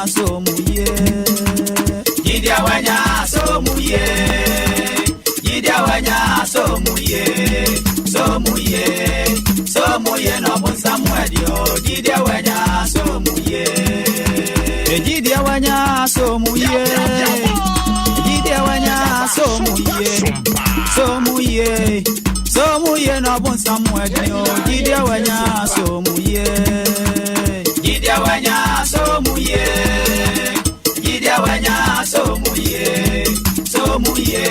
So mu yie. Gyidie wanya so mu yie. Gyidie wanya so mu yie. So mu yie. So mu yie na ɔbonsam adi o. Gyidie wanya so mu yie. Gyidie wanya so mu yie. Gyidie wanya so mu yie. So mu yie. So mu yie na ɔbonsam adi o. Gyidie wanya so mu yie. Gyidie wanya so mu yie. Gyidie wanya so mu yie. So mu yie.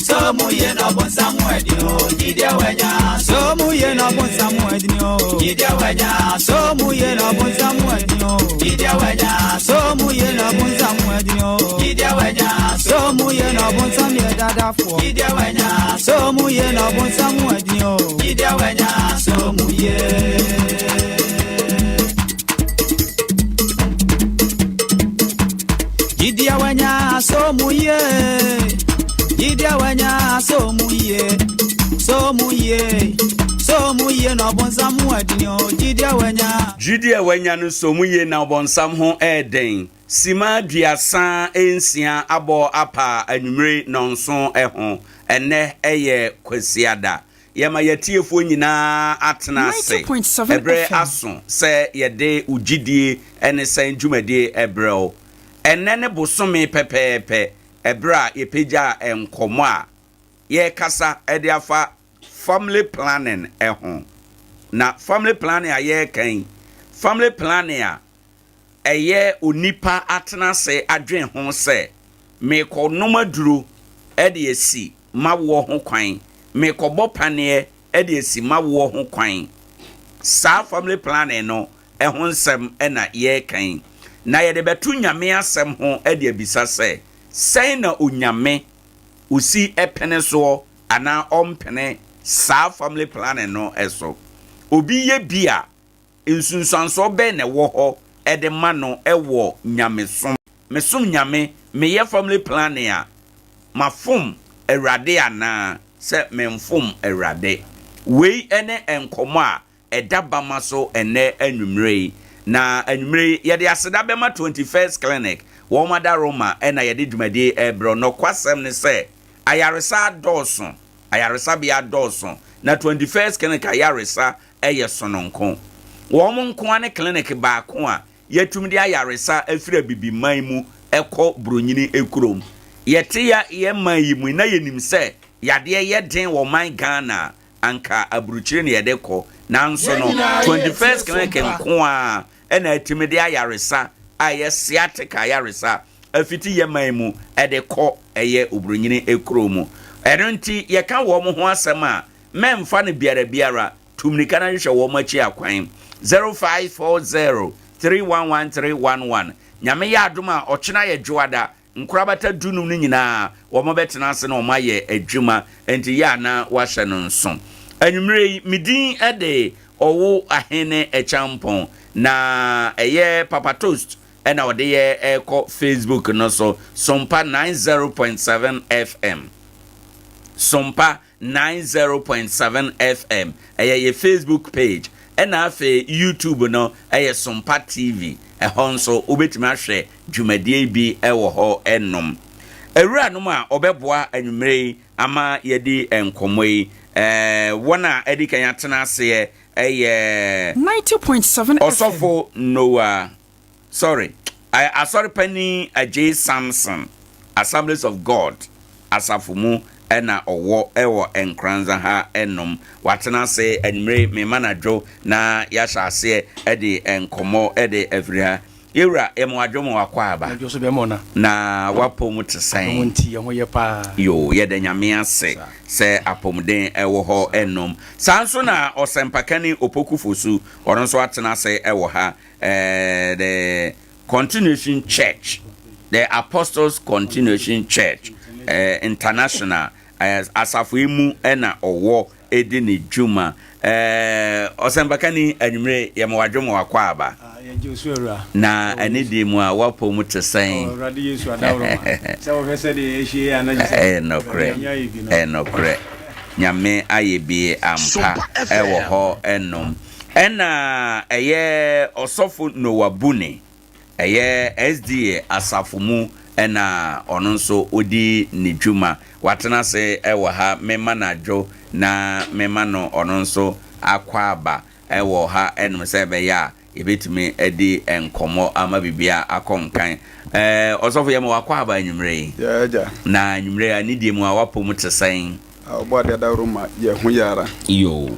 So mu yie na ɔbonsam adi o. Gyidie wanya so mu yie na ɔbonsam adi o. Gyidie wanya so mu yie na ɔbonsam adi o. Gyidie wanya so mu yie na ɔbonsam adi o. Gyidie wanya so mu yie na ɔbonsam yɛ dadafoɔ. Gyidie wanya so mu yie na ɔbonsam adi o. Gyidie wanya so mu yie. Gyidie wanya so mu yie. Gyidie wanya so mu yie. So mu yie. So mu yie na ɔbonsam adi o. Gyidie wanya. Gyidie a wanya no so mu yie na ɔbɔnsam ho ɛɛden. Sima 36 abɔ apa anwummere 7 ho. Ɛnɛ ɛyɛ Kwasiada. Yɛma yɛtiefoɔ nyinaa atena ase. 90.7 Ɛberɛ FM. aso sɛ yɛde wo gyidie ne sɛn dwumadie ɛbrɛ wo. Ɛnɛ ne bosome pɛpɛɛpɛ ɛberɛ a yɛpagya nkɔmmɔ a yɛrekasa ɛde afa family planning ɛho. Na family planning a yɛreka yi, family planning a ɛyɛ onipa atena ase adwen ho sɛ mekɔnom aduro ɛde asi mawoɔ ho kwan, mekɔbɔ paneɛ ɛde asi mawoɔ ho kwan. Saa family planning no ɛho nsɛm ɛna yɛreka yi. Na yɛde bɛto Nyame asɛm ho ɛde abisa sɛ sɛn na Onyame osi ɛpene soɔ anaa ɔmpene saa family planning no ɛso. Obi yɛ bi a, nsunsuansoɔ bɛn na ɛwɔ hɔ ɛde ma no ɛwɔ nyamesom? Mesom Nyame, meyɛ family planning a, mafom Awurade anaa sɛ memfom Awurade? Wei ne nkɔmmɔ a ɛda bama so ɛnɛ anwummerɛ yi. Na anwummerɛ yi yɛde aseda bɛma 21st Clinic, wɔn ada Roma, ɛna yɛde dwumadie ɛbrɛ. Nɔkwasɛm ne sɛ ayaresa adɔɔso, ayaresabea adɔɔso, na 21st Clinic ayaresa ɛyɛ sononko. Wɔn nko ne clinic baako a yɛtumi de ayaresa afiri Abibiman mu ɛkɔ Buronyini ekurom. Yɛte ya yɛ man yi mu na yɛnim sɛ yadeɛ yɛ den wɔ man Ghana, anka aburukyire ne yɛde kɔ, nanso no 21st Clinic nko a ɛna atumi de ayaresa a ɛyɛ sciatica ayaresa afiti yɛ man mu ɛde kɔ ɛyɛ oburonyini ekuro mu. Ɛno nti yɛka wɔn ho asɛm a, mɛmfa no biara biara tumirika na hwehwɛ wɔn akyi akwan, 0540 311311. Nyame yɛ adom a, ɔkyena yɛ Dwoada, nkorabata 15 no nyinaa wɔn bɛtena ase na wɔn ayɛ adwuma, nti yɛ ana wahyɛ no nso. Anwummerɛ yi medin de Ɔwo Ahene Ɛkyampɔn, na ɛyɛ Papa Toast ɛna ɔde yɛ ɛkɔ Facebook no so, Sompa 90.7 FM. Sompa 90.7 FM ɛyɛ yɛ Facebook page, ɛna afei YouTube no ɛyɛ Sompa TV. Ɛhɔ nso wobɛtumi ahwɛ dwumadie bi ɛwɔ hɔ. Ɛnom awuranom a ɔbɛboa anwummerɛ yi ama yɛdi nkɔmmɔ yi, wɔn a ɛdi kan atena aseɛ ɛyɛ 90.7 FM. Ɔsɔfo Noah, sorry, asɔre panin Agye Samson, Assemblies of God asafo mu ɛna ɔwɔ ɛwɔ Nkranza ha. Ɛnom watena ase anwummerɛ mema nadwo na yɛahyɛ aseɛ ɛde nkɔmmɔ ɛde afiri ha. Yɛwura, yɛma wadwo ma wakɔ aba. Adwo so bɛma ɔna. Na wapɔ mu te Ɔmo sɛn? nti ɛho yɛ paa. Yo, yɛda Nyame ase sɛ apɔmuden ɛwɔ hɔ. Ɛnom saa nso na ɔsɛmpakani Opoku Fosu, ɔno nso atena ase ɛwɔ ha, the Continuation Church, the Apostles Continuation Church International, asafo yi mu ɛna ɔwɔ ɛdi ne dwuma. Ɔsɛmpakani, anwummere yɛma wadwo ma wakɔ aba. Yɛgye osu, awura. Na ɛne deɛ mu a wapɔ mu te sɛn? Awurade Yesu adaworoma sɛ wɔhwɛ sɛdeɛ yɛahyia yi anagye sɛ Ɛyɛ nokorɛ. Nyame ayɛ bi no. Ɛyɛ nokorɛ, Nyame ayɛ bi ampa ɛwɔ hɔ. Ɛnom ɛna ɛyɛ Ɔsɔfo Noah Buni. Ɛyɛ SDA asafo mu na ɔno nso ɔdi ne dwuma. Watena ase wɔ ha, mema no adwo na mema no ɔno nso akwaaba wɔ ha nom sɛ ɛbɛyɛ a yɛbɛtumi adi nkɔmmɔ ama biribiara akɔ nkan. Ɛɛ, ɔsɔfo yɛma w'akwaaba anwummerɛ yi. Yɛn Agya. Na anwummerɛ yi anidie mu a w'apɔ mu te sɛn? Ɔbɔadeɛ adaworo ma yɛn ho yɛ ara. Yoo.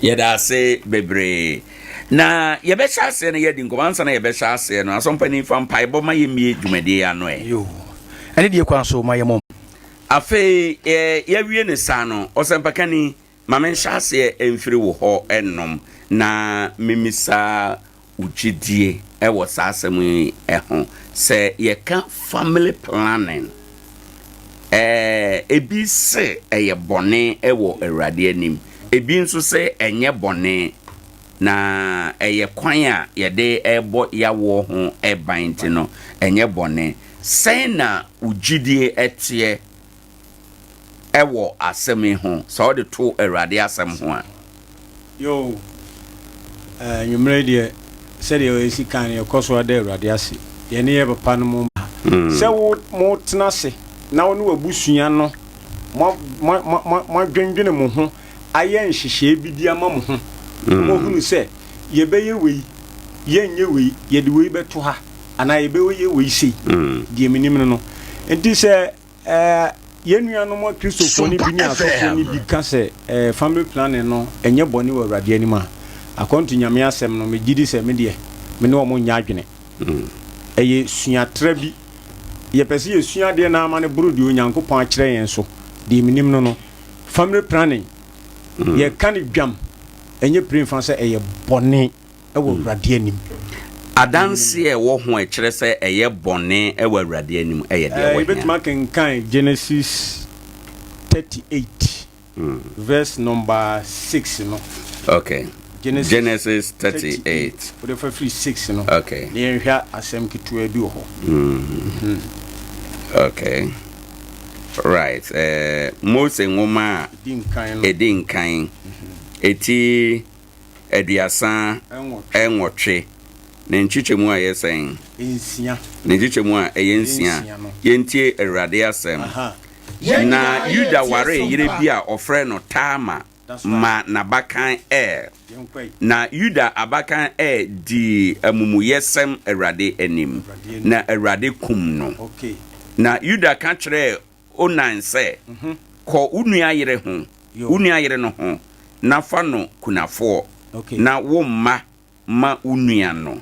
Yɛda ase bebree. Na yɛbɛhyɛ aseɛ no yɛadi nkɔmmɔ. Ansa na yɛbɛhyɛ aseɛ no, Asɔmpanin fa mpaebɔ ma yɛmmie dwumadie yi ano ɛ. Yoo. Anidie kwan so ma yɛmmɔ. Afei yɛawie no saa no, Ɔsɛmpakani, Ma menhyɛ aseɛ mfiri wo hɔ nnom na memmisa wo gyedie wɔ saa asɛm yi ho. Sɛ yɛka family planning, ebi se ɛyɛ bɔne wɔ Awurade anim, ebi nso se ɛnyɛ bɔne, na ɛyɛ kwan a yɛde rebɔ yawoɔ ho ban nti no, ɛnyɛ bɔne. Sɛn na wo gyedie teɛ wɔ asɛm yi ho, sɛ wode to Awurade asɛm ho a. Yoo, anwummerɛ yi deɛ, sɛdeɛ yɛsi kan no, yɛkɔ so ara da Awurade ase. Yɛne yɛn papa no mo mma. Sɛ wo, motena ase na wo ne w'abusua no mo, mo, mo, mo, moadwendwene mo ho ayɛ nhyehyɛe bi de ama mo ho, na moahunu sɛ yɛbɛyɛ wei, yɛnyɛ wei, yɛde wei bɛto ha, anaa yɛbɛyɛ wei sei, deɛ menim no no. Nti sɛ Yɛn nuanom Akristofoɔ no bi ne asɔfoɔ no bi ka sɛ family planning no ɛnyɛ bɔne wɔ Awurade anim a, according to Nyame asɛm no, megye di sɛ me deɛ me ne wɔn nyɛ adwene. Ɛyɛ suatra bi. Yɛpɛ sɛ yɛsua adeɛ na ama no boro deɛ Onyankopɔn akyerɛ yɛn so. Deɛ menim no no, family planning, yɛka no dwam, ɛnyɛ pire mfa sɛ ɛyɛ bɔne. wɔ Awurade anim. Adanse a ɛwɔ ho a ɛkyerɛ sɛ ɛyɛ bɔne wɔ Awurade anim yɛ deɛ ɛwɔ he? Yɛbɛtumi akenkan Genesis 38 verse number 6 no. Okay. Genesis, Genesis 38. Wode fa firi 6 no. Okay. Na yɛnhwɛ asɛm ketewa bi wɔ hɔ. Okay. Right. Mose nwoma a ɛdi nkan. Ɛti 38, ne nkyekyɛmu a ɛyɛ sɛn? Nsia. Ne nkyekyɛmu a ɛyɛ nsia. Yɛntie Awurade asɛm. Na Yuda waree yere bi a wɔfrɛ no Tamar ma n'abakan Er. Na Yuda abakan Er dii amumuyɛsɛm Awurade anim, na Awurade kum no. Na Yuda ka kyerɛɛ Onan sɛ, Kɔ wo nua yere ho, wo nua yere no ho, na fa no kunafoɔ, na wo mma ma wo nua no.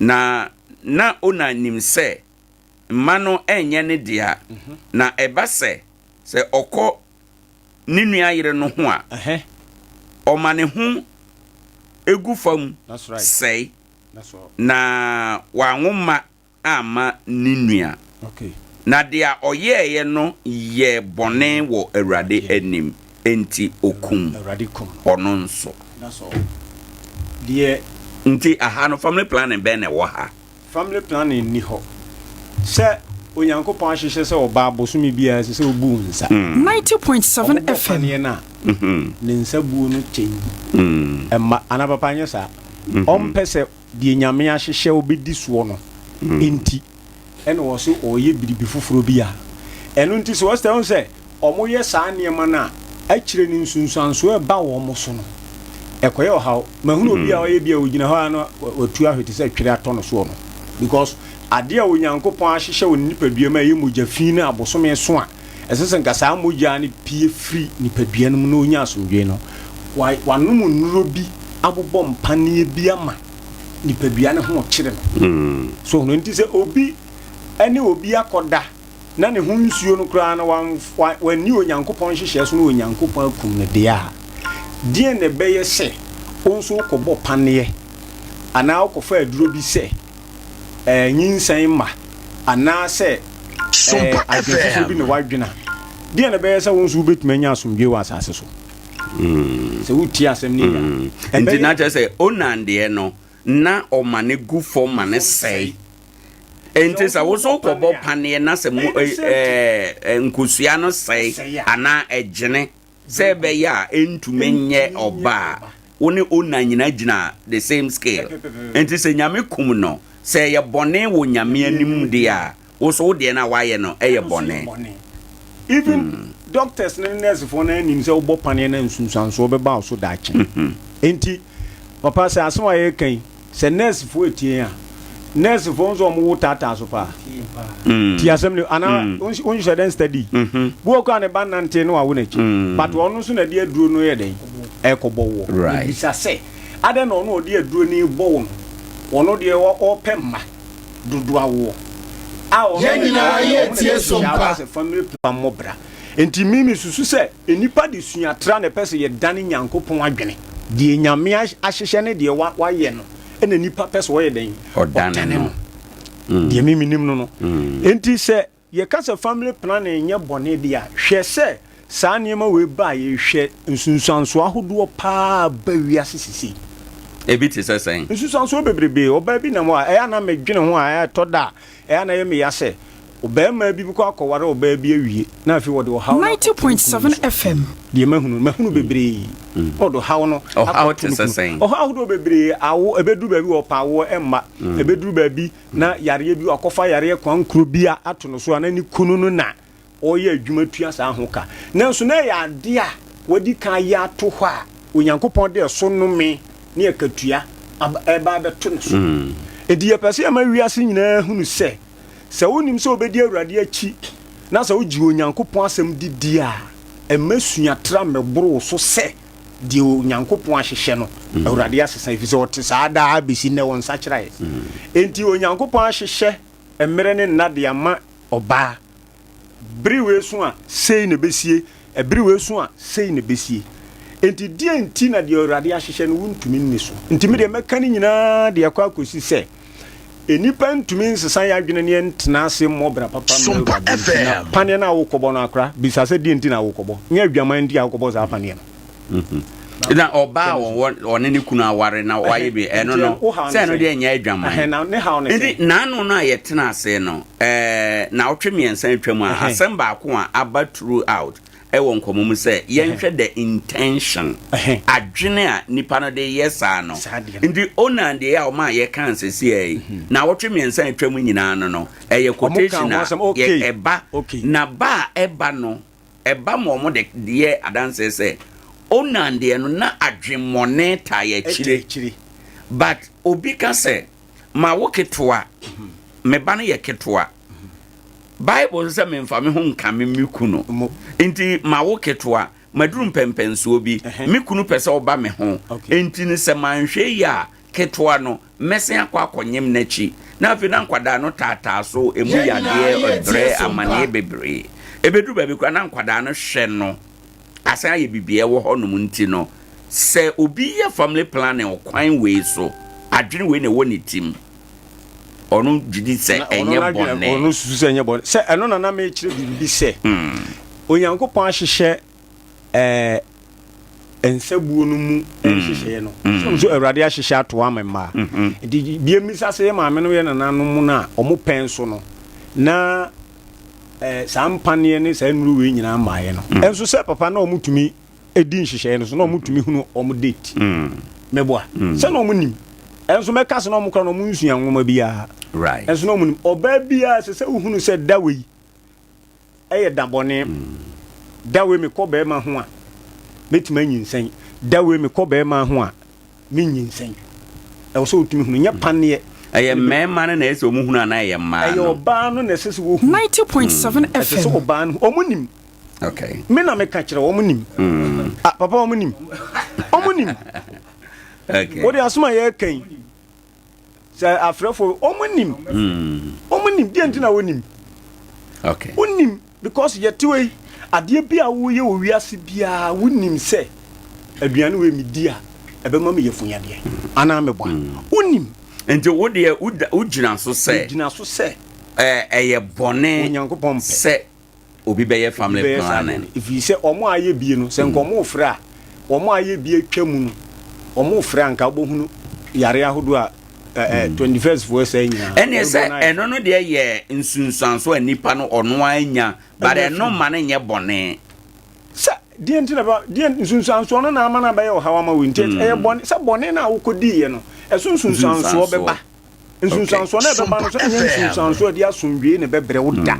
Na na Onan nim sɛ mma no renyɛ ne dea, na ɛba sɛ, sɛ ɔkɔ ne nua yere no ho a, ɔma ne ho gu fam sɛe, na wanwo mma amma ne nua. Na deɛ ɔyɛeɛ no yɛɛ bɔne wɔ Awurade anim, enti ɔkum ɔno nso. Nti aha no family planning bɛn na ɛwɔ ha? Family planning nni hɔ. Sɛ Onyankopɔn ahyehyɛ sɛ ɔbaa bosome biara ɛsɛ sɛ ɔbu wo nsa. 90.7 Ɔbobɔ FM. paneɛ no a, ne nsa buo no kyɛn mma. Anaa papa anyɛ saa? Ɔmpɛ sɛ deɛ Nyame ahyehyɛ ɔbɛdi soɔ no nti ɛna ɔse ɔreyɛ biribi foforɔ bi a ɛno nti sɛ ɔsɛ ɔhu sɛ wɔyɛ saa nneɛma no a akyire no nsunsuansoɔ ɛba wɔn so no ɛkɔyɛ ɔhaw. Mahunu obi a ɔyɛ bi a ɔgyina hɔ a na watu ahwe te sɛ twere atɔ no soɔ no because adeɛ a Onyankopɔn ahyehyɛ wɔ ne nipadua mu a ɛyɛ mogya fi no abosome so a Ɛsɛ sɛ nka saa mogya no pue firi nipadua no mu na ɔnya asomdwoeɛ no, wanom nnuro bi abobɔ mpaneɛ bi ama nipadua no ho rekyere no. So hunu? Nti sɛ obi ne obi akɔda na ne ho nsuo no koraa no wanni Onyankopɔn nhyehyɛɛ so na Onyankopɔn akum no deɛ a, deɛn na ɛbɛyɛ sɛ wo nso wokɔbɔ paneɛ anaa wokɔfa aduro bi sɛ nyinsɛn mma anaasɛ adwene foforɔ bi na woadwene a, deɛ na ɛbɛyɛ sɛ wo nso wobɛtumi anya asomdwoe wɔ asase so? Sɛ wotie asɛm no yie a, Nti na kyerɛ sɛ Onan deɛ no, na ɔma no gu fam ma no sɛe. Nti sɛ wo nso wokɔbɔ paneɛ na sɛ nkosua no sɛe anaa ɛgyene Sɛ ɛbɛyɛ a ɛntumi nyɛ ɔba a, wo ne owner nyina gyina the same scale. Nti sɛ Nyame kum no Sɛ ɛyɛ bɔne wɔ Nyame anim deɛ a, wo nso wo deɛ no a woayɛ no yɛ bɔne. Even doctors ne nurse foɔ no nim sɛ wobɔ paneɛ no a nsunsuansoɔ bɛba wo so daakye. Enti papa sɛ asɛm a yɛreka yi sɛ nurse foɔ retie yɛn a, nurse foɔ nso wɔn wo taataa so paa. Tie asɛm no anaa wonhyɛ dɛn study. Bi wɔ koraa ne ba nante na wawo n'akyi but ɔno nso na ɛde aduro no yɛ dɛn ɛrekɔbɔ woɔ. Mebisa sɛ adɛn na ɔno ɔde aduro no rebɔ wo no ɔno deɛ ɔrepɛ mma. dodoɔ awoɔ a ɔno Yɛn na nyinaa ɔno yɛ na tie ɛde so nhyehyɛe aba mpa. sɛ family plan mmɔ bra. Nti me me susu sɛ nnipa de sua tra na ɛpɛ sɛ yɛdane Nyankopɔn adwene. Deɛ Nyame ahyehyɛ ne deɛ wayɛ no ɛna nnipa pɛ sɛ ɔyɛ dɛn? Ɔdane Ɔdane no. no. Deɛ me menim no no. Nti sɛ Yɛka sɛ family planning nyɛ bɔne deɛ a, hwɛ sɛ saa nneɛma wei ba a yɛhwɛ nsunsuansoɔ ahodoɔ paa ba wiase sesei. Ebi te sɛ sɛn? Nsunsuansoɔ bebrebe. Ɔbaa bi nam hɔ a, ɛyɛ a na medwene ho a, ɛtɔ da a, ɛyɛ a na ɛyɛ me ya sɛ ɔbarima bi bɛkɔ akɔware ɔbaa bi awie na afei ɔde ɔhaw no akɔto ne kunu so. 90.7 FM. Deɛ mahunu no, mahunu bebree. Na ɔde ɔhaw no Ɔhaw akɔto te ne sɛ kunu. sɛn? Ɔhaw ahodoɔ bebree, awo, ɛbɛduru baabi ɔpɛ awoɔ ɛmma, ɛbɛduru baabi na yareɛ bi wakɔfa yareɛ kwankuro bi a ato no so a na ne kunu no na ɔreyɛ adwuma tua saa ho ka. Nanso na ɛyɛ adeɛ a wadi kan ayɛ ato hɔ a Onyankopɔn de ɛso nnome ne akatua aba ɛreba abɛto no so. Enti yɛpɛ sɛ yɛma wiase nyinaa hunu sɛ, sɛ wonim sɛ wobɛdi Awurade akyi na sɛ wogye Onyankopɔn asɛm di di a, mma suatra mmɛboro wo so sɛ deɛ Onyankopɔn ahyehyɛ no, Awurade asesa, ɛfiri sɛ ɔte saa daa bɛsi nnɛ, ɔnsakyeraeɛ. Enti Onyankopɔn ahyehyɛ mmerɛ ne nna de ama ɔbaa. Bere wei so a, sei na ɛbɛsie, ɛbere wei so a, sei na ɛbɛsie. Enti deɛn nti na deɛ Awurade ahyehyɛ no wontumi nni so? Nti me deɛ mɛka ne nyinaa de akɔ akɔsi sɛ, nnipa ntumi nsesa yɛn adwene ne yɛntena ase mmɔ bra papa mma Sompa Awurade nti. Na FM. paneɛ no a wokɔbɔ no akora, bisa sɛ deɛn nti na wokɔbɔ? Nyɛ adwaman nti a wokɔbɔ saa paneɛ no. Na ɔbaa a ɔwɔ ɔne ne kunu aware na wayɛ bi ɛno Nti no wo haw ne sɛ ɛno sɛn? deɛ nyɛ adwaman. Ɛhɛn, na ne haw ne Nti sɛn? n'ano no a yɛtena ase no ɛɛ naawɔtwe mmiɛnsa atwam a Ɛhɛn. asɛm baako a aba throughout wɔ nkɔmmɔ mu sɛ yɛnhwɛ the intention, adwene a nipa no de yɛ saa no. Nti Onan deɛ a ɔma yɛka nsɛsiɛ yi, mhm. na awɔtwe mmiɛnsa atwa mu nyinaa no no, ɛyɛ quotation a ɛba, na ba a ɛba no, ɛba ma wɔn de yɛ adanseɛ sɛ Onan deɛ no na adwemmɔne taa yɛ akyire. But obi ka sɛ, ma wo ketewa, me ba no yɛ ketewa. Bible sɛ memfa me ho nkame me kunu. Nti ma wo ketewa, maduru mpɛmpɛnsoɔ bi, me kunu pɛ sɛ ɔba me ho. Nti no sɛ manhwɛ yi a, ketewa no, mɛsen akɔ akɔnyem n'akyi. Na afei na nkwadaa no taataa so, emu yadeɛ, ɔbrɛ, amaneɛ bebree. Ɛbɛduru baabi koraa na nkwadaa no hwɛ no. asan ayɛ biribi a ɛwɔ hɔnom nti no, sɛ obi yɛ family planning ɔkwan wei so, adwene wei na ɛwɔ ne tim, ɔno gye di sɛ ɛnyɛ bɔne. Ɔno susu sɛ ɛnyɛ bɔne. Sɛ ɛno na na mekyerɛ biribi sɛ, hmm. Onyankopɔn ahyehyɛ ɛɛ eh, nsabuo no mu hmm. nhyehyɛeɛ no. Hmm. Sɛ nso Awurade ahyehyɛ ato ama mmaa. Nti bie mmisa sɛ yɛ maame no yɛ nananom no a wɔn pɛn so no na eh, saa mpaneɛ ne saa nnuro wei nyinaa mmaeɛ no mm. ɛnso sɛ papa na ɔmotumi di nhyehyɛeɛ no so na ɔmotumi hunu ɔmo date mm. mɛboa mm. sɛ na ɔmo nim ɛnso mɛka sɛ na ɔmo kora na ɔmo nsua nwoma biara ɛnso na ɔmo nim ɔbaa biara sɛ sɛ wohunu sɛ da wei ɛyɛ da bɔne da wei mekɔ bɛrima ho a mɛtumi anyinsɛn da wei mekɔ bɛrima ho a Menyinsɛn. Ɛwɔ sɛ wotumi hunu, nyɛ paneɛ. Ɛyɛ mmarima no na ɛsɛ sɛ wɔn hunu anaa ɛyɛ mmaa Ɛyɛ no? ɔbaa no na ɛsɛ sɛ wɔhunu. 90.7 Ɛsɛ sɛ FM. ɔbaa no hu. Wɔn nim. Okay. Me na meka kyerɛ wɔn nim. Ah, papa wɔn nim. Wɔn nim. Okay. Wode asom a yɛreka yi, sɛ afrɛfo wɔn nim. Wɔn nim. Deɛ nti na wɔnim. Okay. Wonim. Because yɛte wei, adeɛ bi a woyɛ wɔ wiase biara wonim sɛ aduane wei medi a ɛbɛma me yafunyadeɛ anaa meboa. Wonim. Nti wo deɛ wogyina so sɛ. Megyina so sɛ. Ɛyɛ bɔne. Onyankopɔn mpɛ. Sɛ obi bɛyɛ family planning. Ɛfiri sɛ wɔn a ayɛ bie no sɛ nka wɔn refrɛ a wɔn a ayɛ bie atwa mu no wɔn refrɛ a nka wobɛhunu yare ahodoɔ a 21st foɔ sɛ nyinaa. Ɛneɛ sɛ ɛno no deɛ yɛ nsunsuanso a nipa no ɔno ara nya but ɛno ma no nyɛ bɔne. Sɛ deɛ nti na ba deɛ nsunsuansoɔ no na ama no abɛyɛ ɔhaw ama wo nti ɛyɛ bɔne sɛ bɔne no a wokɔdiiɛ no ɛso nsunsuansoɔ bɛba. Nsunsuansoɔ no a ɛbɛba no nso ɛnyɛ nsunsuansoɔ a ɛde asomdwoe na ɛbɛbrɛ wo da.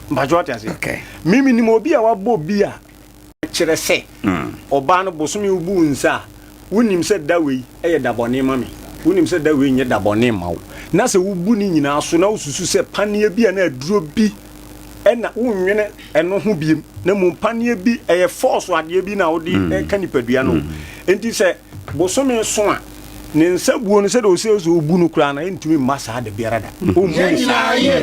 Mpakyɛ wate aseɛ? Me menim obi a wabɔ bi a kyerɛ sɛ ɔbaa no bosome wobu wo nsa a wonim sɛ da wei yɛ da bɔne ma me, wonim sɛ da wei nyɛ da bɔne mma wo, na sɛ wobu ne nyinaa so na wosusu sɛ paneɛ bi anaa aduro bi na wonnwene ɛno ho biem na mmom paneɛ bi ɛyɛ force adeɛ bi na wode ɛka nipadua no. Enti sɛ bosome so a ne nsa buo no sɛdeɛ ɔsɛ sɛ ɔbu no koraa no ɛntumi mma saa da biara da. Ɔmmu no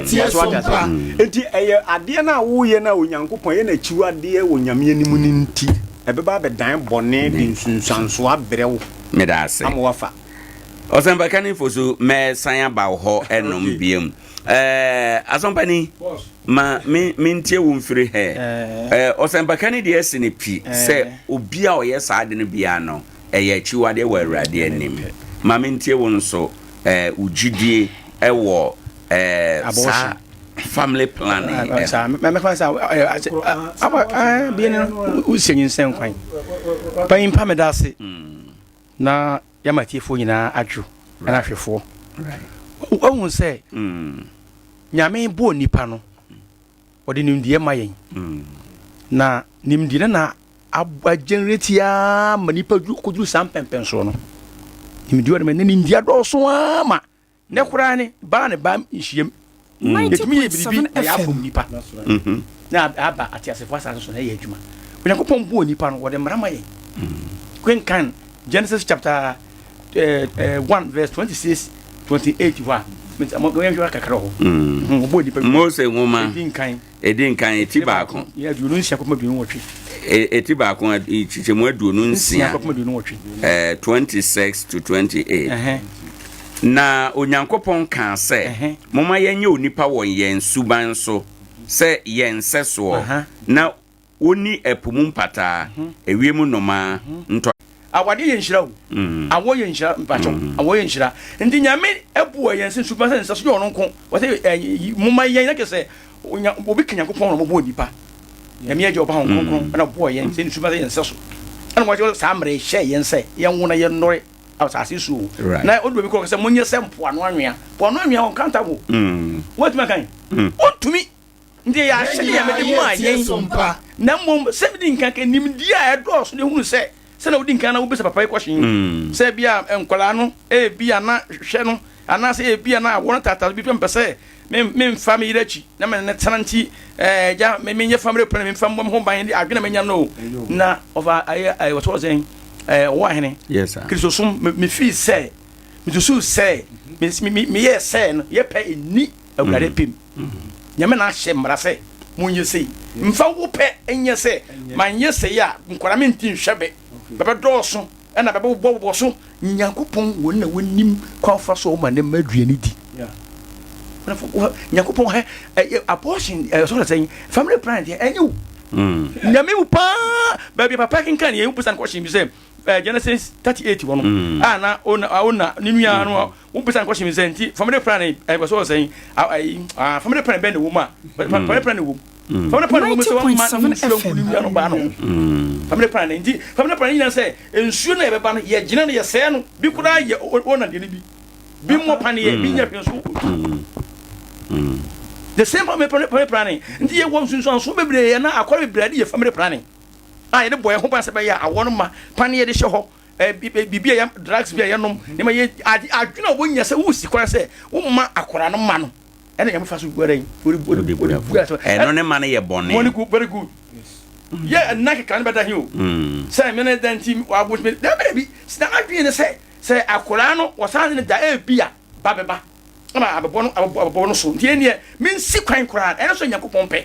saa. So wate aseɛ? Enti ɛyɛ adeɛ no a woyɛ no a Onyankopɔn ɛyɛ no akyiwadeɛ wɔ Nyame anim no nti ɛbɛba abɛdan bɔne de nsunsuansoɔ abrɛ wo Meda ase. ama woafa. Ɔsɛmpakani Fosu, mɛsan aba wo hɔ ɛnom biom. Ɛɛ, Asɔmpani, ma me mentie wo mfiri hɛ. Ɛɛ, ɔsɛmpakani deɛ asi no pi sɛ obi a ɔyɛ saa ade no biara no, ɛyɛ akyiwadeɛ wɔ Awurade anim. Ma mentie wo nso, ɛɛ, wo gyidie ɛwɔ ɛɛ saa family planning ɛho. Saa, mɛfa sɛ aba ɛɛ bie no wosie nyinsɛn kwan. Panyin pa meda ase na yɛama atiefoɔ nyinaa adwo ɛna ahwɛfoɔ. Woahu sɛ Nyame bɔɔ nipa no, ɔde nimdeɛ ma yɛn. Na nimdeɛ no na agenerate ara ma nipa kɔduru saa mpɛmpɛnsoɔ no. Nimdeɛ ɔde ma ne nimdeɛ adɔɔso ara ma ne koraa ne baa ne ba nhyiam. Yɛtumi yɛ biribi na yɛafom nipa na aba ateasefoɔ asase so na ɛyɛ adwuma. Onyankopɔn bɔɔ nipa no, wɔde mmara ma yɛn. Kenkan Genesis chapter 1 verse 26 28 hɔ a, yɛnhwɛ kakra hɔ. Wɔbɔɔ nipa. Mose nwoma. Ɛdi nkan. Ɛdi nkan, eti baako. Yɛ 26 kɔpem 28. Eti baako, nkyekyɛmu 26. Kɔpem 28. 26 to 28. Na Onyankopɔn kaa sɛ, Momma yɛnyɛ onipa wɔ yɛn suban so sɛ yɛn nsɛsoɔ, na wɔnni ɛpo mu mpataa, ewiem nnomaa, ntɔ. Awadeɛ yɛ nhyira o. Awoɔ yɛ nhyira mpakyɛw. Awoɔ yɛ nhyira. Nti Nyame ɛboa yɛn sɛ suban sɛ nsɛso yɛ ɔno nko. Wɔsɛ momma yɛn na kyerɛ sɛ obi ka Nyankopɔn na ɔbɔɔ nipa. Nyame Agya Ɔba Honhom Kronkron na ɔbɔɔ yɛn sɛ ne suban sɛ yɛn nsɛso. Ɛna wɔkyerɛ saa mmerɛ yi hyɛɛ yɛn sɛ yɛnwo na yɛnnɔre asase so o. Na ɔdu baabi koraa ɔka sɛ monyɛ sɛ mpoano anwea. Mpoano anwea ɔnka wo. Woatumi akan? Wontumi. Nti ɛyɛ ahyɛde a mede maa yɛn, na mmom sɛ mede nkan ka nimdeɛ a ɛdɔɔso na ehunu sɛ sɛnea wodi nkan na wobisa papa yi kɔhyen yi, sɛ ebia nkwadaa no ebia na hwɛ no anaasɛ ebia na awɔ no taataa bi mpɛ sɛ memfa me yere akyi na me ne tena nti ɛɛ gya me menyɛ family plan memfa mmɔ me ho ban de adwene a menya no na ɔfa ayɛ ɛɛ wɔsɔ sɛn ɛɛ ɔwɔ ahene kristosom mefii sɛ mesusu sɛ meyɛɛ sɛ no yɛpɛ ɛni Awurade pɛ mu. Nyame na ahyɛ mmara sɛ monyɛ sei. Mfa wo pɛ nyɛ sɛ manyɛ sei a nkwadaa menti nhwɛ bɛ. Bɛbɛ dɔɔso ɛna bɛbɛ bobɔ bobɔ so. Nyankopɔn wɔn na wɔnim kwan fa so ɔma ne mma aduane di. Nyankopɔn hɛ ɛyɛ abortion ɛyɛ sɔrɔ sɛn family plan deɛ ɛnyɛ wo. Nyame mu paa baabi papa kenkan yɛn wobisa no question bi sɛ Genesis 38 hɔ no a na ona ona ne nua no wobisa no question bi sɛ nti family plan ɛbɛ so sɛn ayi family plan bɛn na ɛwɔ mu a family plan na ɛwɔ mu family plan na ɛwɔ mu sɛ wɔn ma nsuo ngu ne nua no ba no family plan nti family plan nyinaa sɛ nsuo na yɛbɛba no yɛgyina no yɛsɛɛ no bi koraa yɛ ɔna deɛ no bi bi mmɔ paneɛ bi nyɛ hwɛ nso the same family planning nti yɛwɔ nsunsuansoɔ bebree na akɔrɔ bebree de yɛ family planning a yɛde bɔ yɛn ho ban sɛ ɛbɛyɛ a awɔ no ma paneɛ de hyɛ hɔ, biribi a yɛ drugs bi a yɛnom, nneɛma yɛ ade adwene a wɔnya sɛ wosi kwan sɛ womma akwadaa no ma no ɛna nyame fa so bu ara yi wɔde bu asɛm ɛno ne ma no yɛ bɔne bɔne gu very good yɛ ɛnna keka no bɛda he o sɛ mene da nti wabo ntumi da bɛda bi na adwene ne sɛ sɛ akwadaa no wɔsan ne da ebi a ba bɛba ama abɛbɔ no abɛbɔ no so nti ɛneɛ mensi kwan koraa ɛno sɛ Nyankopɔn pɛ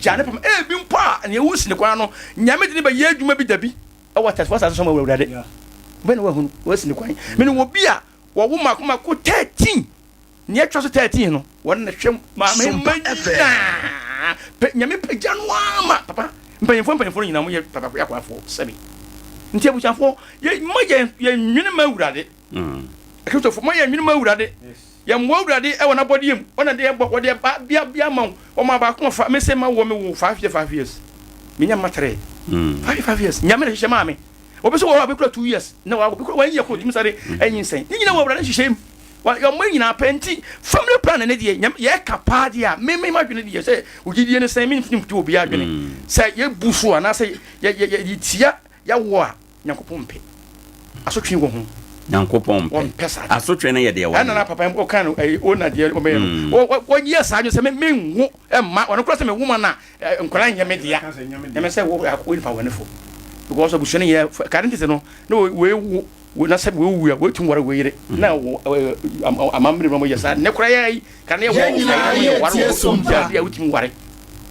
gya ne pam ebi mpo a nea wosi ne kwan no Nyame de ne bɛyɛ adwuma bi da bi ɛwɔ atɛfoɔ asase so ma Awurade bɛn na wahunu wɔasi ne kwan mene wɔ bi a wɔwo mako mako 13 nea ɛtwa so 13 no wɔne na hwɛ maame mma nyinaa pɛ Nyame pagya no ama papa mpanyinfoɔ mpanyinfoɔ no nyinaa mo yɛ papa akwafoɔ sɛbi nti abusuafoɔ yɛ ma yɛn yɛn nwene ma Awurade Kristofo, mo yɛ nwene ma Awurade. Yɛ mmoa Awurade wɔ n'abɔdeɛ mu. Ɔna de ɛbɔ, wɔde ɛba bia bia ma wo. Ɔma baako ɔfa, me se ma wɔ me wo 5 years 5 years. Me nya mma 3. 5 5 years. Nyame na hyehyɛ maa me. Obi so wɔ hɔ a bɛkura 2 years. Na wa obi kura 1 year kɔ tumi sare ɛnyinsɛn. Ne nyina wɔ Awurade nhyehyɛ mu. Ɔmo nyinaa pɛ nti family plan ne deɛ yɛka paa deɛ a me me madwene deɛ sɛ ogyidie ne sɛn mentumi mfiti obi adwene mm. sɛ yɛbu so anaasɛ yɛtia yɛwo a Nyankopɔn mpɛ asotwe wɔ ho. Nyankopɔn mpɛ saa. Asotwe no yɛ deɛ wɔn. Ɛna na papa ɔka no ɛyi ona deɛ ɔbɛyɛ no. Mm. Wɔyɛ saa adwene sɛ me menwo ɛmma ɔno kora sɛ mewo ma na nkwadaa nyɛ me dea. Ɛmɛ sɛ wo wo nipa wɔne fo. Because abusua no yɛ kare ntete no na wei wo na sɛ wei wu a wɔtumi ware wei yere mm. na wɔ amammerɛ mu yɛ saa ne kora yɛ yi kane yɛ wɔ wɔ ware wɔ wɔ wotumi ware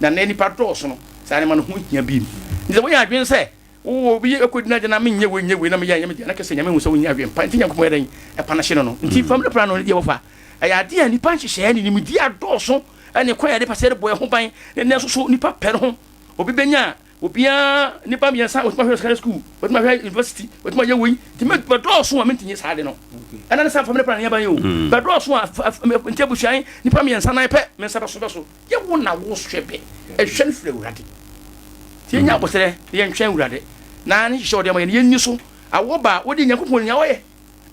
na na nipa dɔɔso no saa ne ma no ho hia bi nti sɛ wɔyɛ adwene sɛ Wowɔ obi ɛkɔdi n'agya na menyɛ wei nyɛ wei na meyɛ anyɛ me deɛ na kɛsɛ Nyame hu sɛ wonyɛ adwene pa nti Nyankopɔn yɛ dɛn ɛpa no hye no no nti family plan no ne deɛ wɔfa ɛyɛ adeɛ a nipa nhyehyɛɛ ne nimdeɛ adɔɔso ɛne kwan a yɛde pɛ sɛ yɛde bɔ yɛn ho ban ne nnɛ nso so nipa pɛ no ho obi bɛnya a obiara nipa mmiɛnsa wɔtumi ahwɛ secondary school wɔtumi ahwɛ university wɔtumi ayɛ wei nti bɛdɔɔso a mentumi nyɛ saa ade no ɛna ne sɛ family plan yɛ ban yi o bɛdɔɔso a nti abusua nipa mmiɛnsa nan pɛ me nsa bɛso bɛso Yɛ wo na wo hwɛ bɛ, ɛhwɛ no firi Awurade. Nti yɛnya aboterɛ na yɛntwɛn Awurade na ne nhyehyɛ ɔde ama yɛn no yɛnni so. Awɔ ba a, wode Nyankopɔn nia ɔyɛ.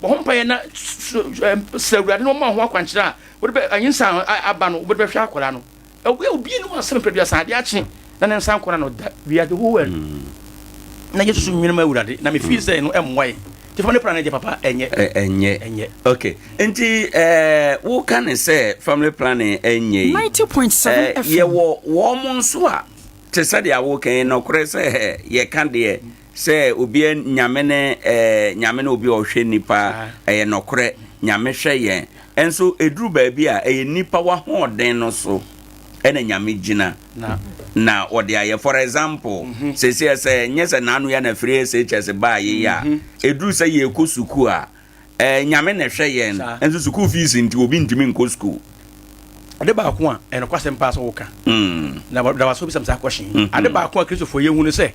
Bɔ ho mpaeɛ na srɛ Awurade na ɔma wo ho akwankyerɛ a wode bɛ anyinsa aba no wode bɛhwɛ akwadaa no. Ɛwɔ obi ne wasɛm mprɛduasa adeɛ akye na ne nsa nkɔ na no da we are the whole world. Na yɛsusu nwene ma Awurade na me feel sɛ no ɛmmoa yɛn. Nti family plan no deɛ papa ɛnyɛ. Ɛnyɛ. Ɛnyɛ. Okay. Nti eh, woka ne sɛ family planning ɛnyɛ yi. 90.7 Eh, FM. yɛwɔ wɔn nso a te sɛ deɛ woka yi nɔkorɛ sɛ yɛka deɛ sɛ obi nyame ne eh, nyame ne obi a ɔhwɛ nipa ɛyɛ nɔkorɛ nyame hwɛ yɛn ɛnso ɛduru baabi a ɛyɛ nipa wahoɔden no so ɛna nyame gyina na ɔde ayɛ for example mm -hmm. sɛsɛ sɛ nyɛ sɛ naano yɛ na firi SHS baa yei a mm -hmm. ɛduru sɛ yɛkɔ sukuu a eh, nyame na ɛhwɛ yɛn nso sukuu fees nti obi ntumi nkɔ sukuu ade baako a ɛyɛ nokwasɛm paa sɛ woka mm. na da waso bisam saa question mm -hmm. ade baako a kristofoɔ yɛhu no sɛ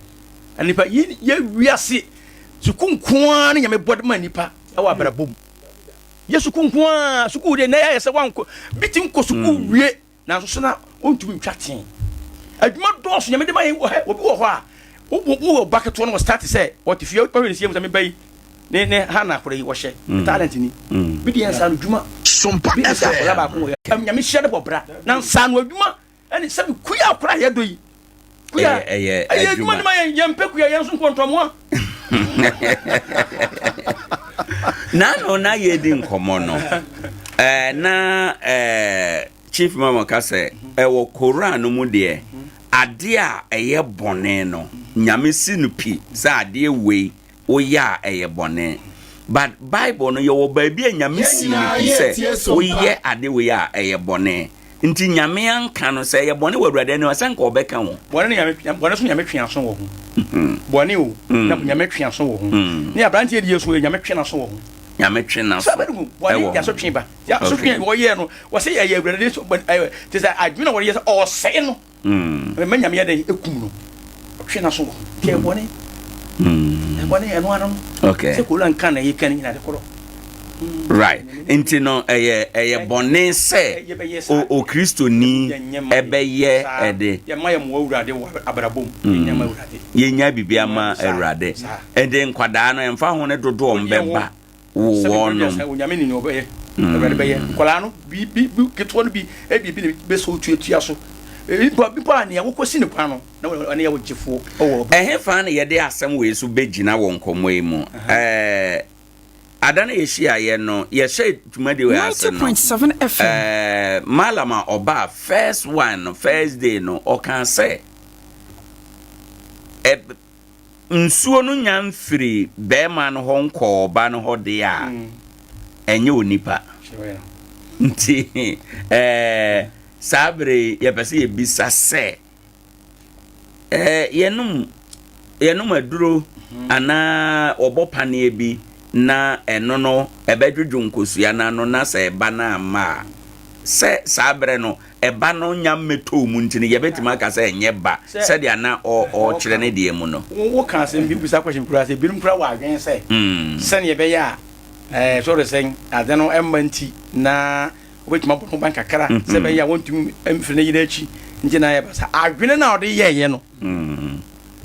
nipa yɛ wiase sukuu nko ara ne nyame bɔ de ma nipa ɛwɔ abrabɔ mu yɛ sukuu nko ara sukuu deɛ na yɛ sɛ wankɔ bi ti nkɔ sukuu mm. wie Nanso so na ontumi ntwa tee? Adwuma dɔɔso Nyame de ma yɛn wɔ hɛ. Obi wɔ hɔ a, wo wɔ ba ketewa no wɔ start sɛ ɔte fie ɔhwɛ ne sie mu sɛ me ba yi ne ne ha na akora yi wɔhyɛ ne talent ni. Bi deɛ nsa no dwuma. Bi ne sɛ akora baako wɔ yɛ. Nyame hyira ne bɔ bra na nsa no adwuma ɛne sɛ kuya akora yɛ dɔ yi. Kuya ɛyɛ adwuma ne ma yɛn yɛn mpɛ kuya yɛn nso nkɔntɔmoa. Nano na yɛdi nkɔmmɔ no ɛɛ na ɛɛ Chief Mama ka sɛ ɛwɔ Koran no mu deɛ adeɛ a ɛyɛ bɔne no Nyame si no pi sɛ adeɛ wei woyɛ a ɛyɛ bɔne but Bible no yɛwɔ baabi a Nyame si no pi sɛ woyɛ ade wei a ɛyɛ bɔne nti Nyame anka no sɛ ɛyɛ bɔne wɔ Awurade anim a sɛ nka ɔbɛka ho. Bɔne no Nyame bɔne so Nyame twe aso wɔ ho bɔne o na Nyame twe aso wɔ ho ne aberanteɛ deɛ so Nyame twe n'aso wɔ ho. Nyame twe n'aso ɛwɔ ho. Bɔne de asotwe ba. Asotwe a wɔyɛɛ no, wɔsɛ ɛyɛ Awurade so te sɛ adwene a wɔyɛ sɛ ɔsɛe no. Ɛmɛ Nyame yɛ dɛn ekum no. Ɔtwe n'aso wɔ ho. Nti ɛyɛ bɔne. Ɛyɛ bɔne ɛno ano no. Okay. Sɛ kola nka na yɛka ne nyina de korɔ. Right. Nti no ɛyɛ ɛyɛ bɔne sɛ okristoni ɛbɛyɛ ɛde. Yɛma yɛ mmoa Awurade wɔ abrabɔ mu. Yɛnya ma Awurade. Yɛnya biribi ama Awurade. Ɛnde nkwadaa no ɛmfa ho ne dodoɔ wɔn bɛba wo wɔnom. Onyame nim nea ɔbɛyɛ. Awurade bɛyɛ. Nkwadaa no bi bi bi ketewa no bi ebi bi na bɛsɛ otuatua so. Mpo mpo a nea wokɔsi ne kwan no na ɔne yɛ wo gyefoɔ wɔ. Ɛhefa na yɛde asɛm wei so bɛgyina wɔ nkɔmmɔ yi mu? Ɛɛ, ada no yɛhyiaeɛ no, yɛhyɛ dwumadi wei ase no, 90.7 FM. ɛɛ, Malam a ɔbaa first one no, first day no, ɔkaa sɛ, ɛ, nsuo no nya mfiri barima no hɔ nkɔɔ ɔba no hɔ deɛ a, ɛnyɛ onipa. Nti ɛɛ saa bere yi yɛpɛ sɛ yɛbisa sɛ ɛɛ yɛnom yɛnom aduro anaa wɔbɔ paneɛ bi na ɛno no ɛbɛdwodwo nkosua no ano na sɛ ɛba no amma a, sɛ saa berɛ no ɛba no nya mmɛtɔɔ mu nti no yɛbɛtumi aka sɛ ɛnyɛ ba sɛdeɛ na ɔrekyerɛ ne deɛ mu no. Wo ka asɛm bi bisa question koraa sɛ binom koraa wɔ adwene sɛ sɛdeɛ ɛbɛyɛ a ɛɛ sɔre sɛn ade no ɛmma nti na wobɛtumi abɔ ho ban kakra sɛ ɛbɛyɛ a wɔntumi mfiri ne yere akyi nti na ɛba saa adwene no a ɔde yɛɛyɛ no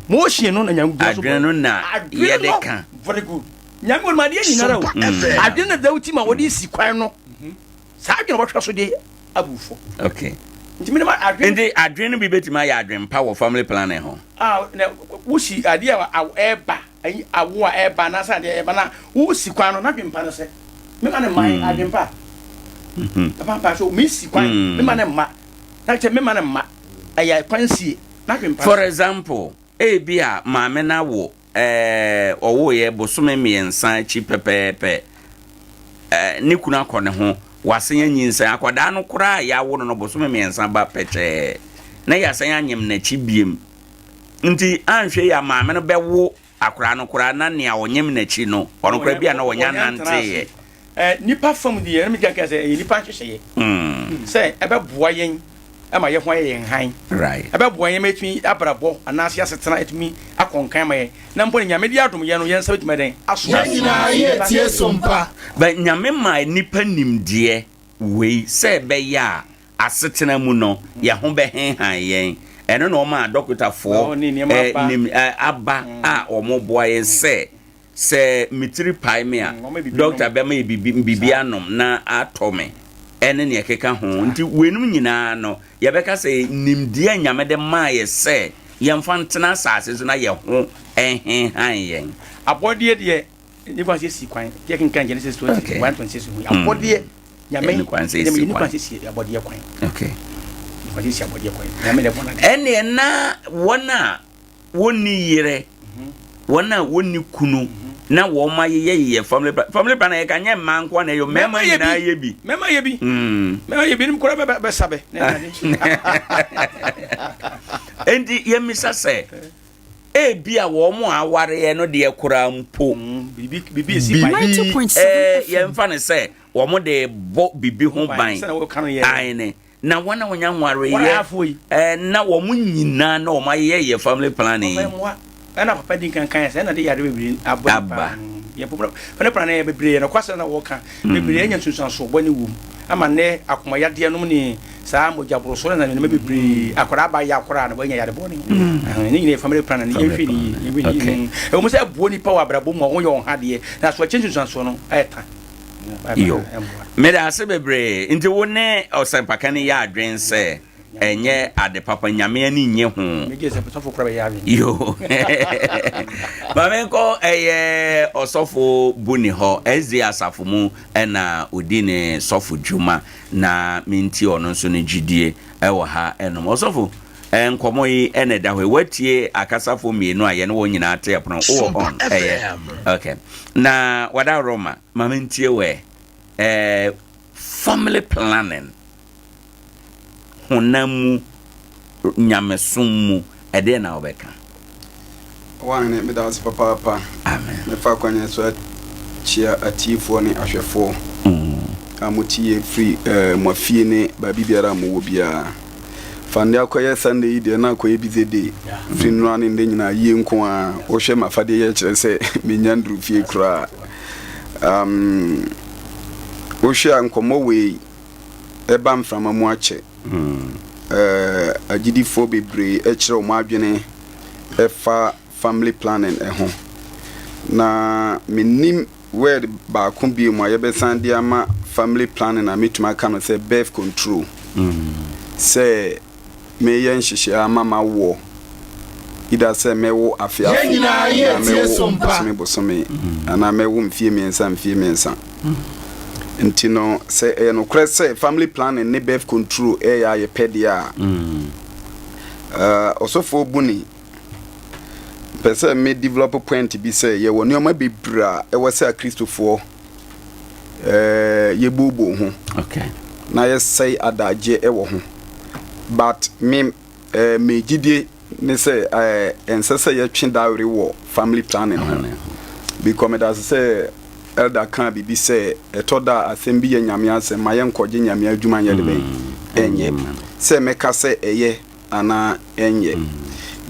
motion no na nyame gyina so adwene no na yɛde ka very good nyame wɔn adeɛ nyinara o adwene na da wo ti ma wɔde si kwan no. Saa adwene a wɔbɛhwɛ so de abu fɔ. Okay. Nti mi ma adwene. Nti adwene no bi betumi ayɛ adwene pa wɔ family planning ho. A na wosi adeɛ a ɛreba ayi awo a ɛreba anaasɛ adeɛ ɛreba na wosi kwan no n'adwene pa no sɛ mema ne mma hmm. adwene pa. Hmm. Papa mpa so mesi kwan hmm. mema ne mma na kyɛ mema ne mma ɛyɛ kwan sie n'adwene pa. For example, ebi a maame no awo Ɛɛ, ɔwoeɛ bosome mmiɛnsa akyi pɛpɛɛpɛ, ɛɛ, ne kunu akɔ ne ho, wasan anyinsɛn. Akwadaa no koraa a yɛawo no no, bosome mmiɛnsa ba pɛkyɛɛ, na yɛasan anyem n'akyi biem. Nti anhwɛ yi a maame no bɛwo akwadaa no koraa na nea ɔnyem n'akyi no, ɔno koraa bi a na ɔnya nanteeɛ. Eh, nipa fam deɛ, ɛna medi kan sɛ ɛyɛ nipa nhyehyɛeɛ sɛ ɛbɛboa yɛn ma yɛn ho ayɛ yɛn hann. Ɛbɛboa yɛn ma yɛatumi abrabɔ anaasɛ yɛasetena atumi akɔ nkan ma yɛn. Na mpo no, Nyame de adom yɛn no, yɛn nsa bɛtumi ayɛ dɛn? Aso. Yɛn nyinaa yɛ tie som pa. But Nyame maa nipa nimdeɛ wei sɛ ɛbɛyɛ a asetena mu no yɛn ho bɛhenhan yɛn. Ɛno na ɔmaa adɔkotafoɔ nim aba a wɔboa yɛn sɛ Sɛ me tiri pae me a, dɔkta bɛma yɛ biribi biribi anom na atɔ me, ɛne nea ɛkeka ho. Nti weinom nyinaa no, yɛbɛka sɛ nimdeɛ a Nyame de maa yɛ sɛ yɛmfa ntena asase so na yɛ ho nhenhan yɛn. Abɔdeɛ deɛ, ne kwan sɛ si kwan. Yɛ kenkan Genesis 21, 26 ho. Abɔdeɛ, Nyame, ne kwan sɛ si kwan. si abɔdeɛ kwan. Okay. Ne kwan sɛ si abɔdeɛ kwan. Nyame na ɛbɔ n'adeɛ. Ɛnneɛ na wɔn a wɔnni yerɛ, wɔn a wɔnni kunu na wɔn ayeyɛyeyɛ family plan. Family plan yɛ ka nyɛ mmaa nko na ɛyɛ mmarima nyinaa yɛ bi. Mmarima yɛ bi. Mmarima yɛ bi enim koraa bɛ bɛsa bɛ. Enti yɛmmisa sɛ ebi a wɔn a awareɛ no deɛ koraa mpo bibi ɛɛ yɛmfa no sɛ wɔn de bɔ bibi ho ban aene. Na wɔn a wɔnya nwareeɛ eh, na wɔn nyinaa na wɔn ayɛ yɛ family planning. Ɛna papa di nkan kan sɛ ɛna de yare bebree abɔ aba. Yɛ family planning yɛ bebree na kwasɛ na wɔka mm. bebree anya nsunsuansoɔ bɔ ne wom ama nnɛ akoma yadeɛ nom ne saa mogya boroso ne nneɛma bebree akwadaa aba yɛ akwadaa na wɔanya yare bɔne mm. ne nyinaa yɛ family planning yɛnhwɛ ne yie yɛnhwɛ ne yie ɛwɔ mu sɛ ɛboɔ nipa wɔ abrabɔ mu a wɔyɛ wɔn ha deɛ na so akyɛ nsunsuansoɔ no ɛyɛ tan. Yo. Meda ase bebree. Nti wo ne ɔsɛmpakani yɛ adwen sɛ ɛnyɛ ade papa, Nyame ani nnye ho. Yo. Ma menkɔ ɛyɛ ɔsɔfo Buni hɔ, SDA asafo mu ɛna odi ne sɔfo dwuma na mentie ɔno nso ne gyidie ɛwɔ ha ɛnom. Ɔsɔfo, nkɔmmɔ yi ɛna ɛda hɔ yi. Woatie akasafoɔ mmienu a yɛne wɔn nyinaa te ɛpono. Wowɔ on? Ɛyɛ. Okay. Na wada Roma, ma mentie wo ɛ. Eh, family planning, honam mu, nyamesom mu, ɛdeɛn na wobɛka? Ɔwahene, meda wo ase papaapa. Amen. Mɛfa kwan yi so akyia atiefoɔ ne ahwɛfoɔ a motie yɛn firi eh, mo afie ne baabi biara a mowɔ biara. Fa nnɛ akɔyɛ Sunday yi deɛ na akɔyɛ busy day. Firi nnora ne nnɛ nyinaa yie nko ara. Wohwɛ m'afadeɛ yɛ kyerɛ sɛ mennya nduru fie koraa. Um, wohwɛ a nkɔmmɔ wei ɛba mframa mu akyɛ. Uh, agyidifoɔ bebree kyerɛ wɔn adwene ɛfa family planning ho. Na mennim word baako bio mu a yɛbɛsan de ama family planning a mɛtumi aka no sɛ birth control. Sɛ meyɛ nhyehyɛɛ ama mawoɔ, either sɛ mɛwo afe afe Yɛn nyinaa anaa yɛ tie mɛwo som pa. bosome bosome anaa mɛwo mfie mmiɛnsa mfie mmiɛnsa. Nti no sɛ ɛyɛ nokorɛ sɛ family planning ne birth control ɛyɛ a yɛpɛ deɛ a, Ɔsɔfoɔ Buni, Mepɛ sɛ me develop point bi sɛ yɛwɔ nneɛma bebree a ɛwɔ sɛ Akristofoɔ eh, yɛbooboo ho okay. na yɛsɛe adagyeɛ ɛwɔ ho but me eh, me gyidie ne sɛ eh, ɛnsɛ sɛ yɛtwe dawere wɔ family planning ho because meda ase sɛ elder kaa biribi sɛ ɛtɔ da a asɛm bi yɛ Nyame asɛm ma yɛnkɔgye Nyame adwuma nyɛ de bɛn ɛnyɛ sɛ mɛka sɛ ɛyɛ anaa ɛnyɛ.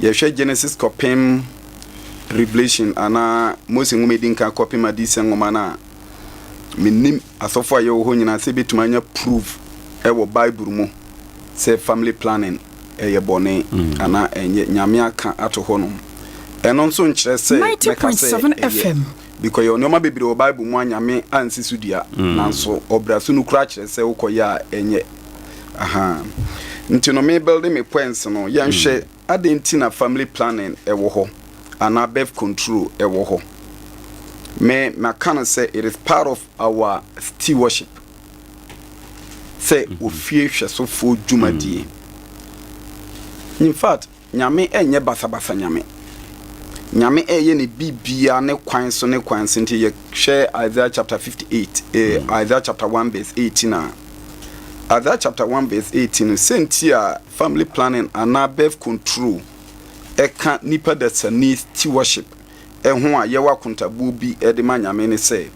Yɛhwɛ Genesis kɔpem Revelation anaa Mose nwoma edi nkan kɔpem Adiyisɛm nwoma no a, mennim asɔfo a yɛwɔ hɔ nyinaa sɛ ebetumi anya proof ɛwɔ Bible mu sɛ family planning ɛyɛ bɔne anaa ɛnyɛ. Nyame aka ato hɔ nom. Ɛno nso nkyerɛ sɛ mɛka sɛ 90.7 ɛyɛ. FM. Because yɛwɔ nneɛma bebree wɔ Bible mu a Nyame ansi so dua, nanso ɔbra su no koraa kyerɛ sɛ wokɔyɛ a ɛnyɛ. Ahaa. Nti no me building me points no, yɛnhwɛ adɛn nti na family planning ɛwɔ hɔ anaa birth control ɛwɔ hɔ. Me maka no sɛ it is part of our stewardship sɛ ofie hwɛsofoɔ dwumadie. In fact, Nyame nyɛ basabasa Nyame. Nyame ɛyɛ ne biribiara ne kwan so ne kwan so nti yɛ hwɛ Isaiah chapter 58 eh, mm. Isaiah chapter 1 verse 18 a Isaiah chapter 1 verse 18 no sɛnti a family planning anaa birth control ɛka nipa dasani stewardship ɛho a yɛwɔ akontabuo bi ɛde ma Nyame ne sɛ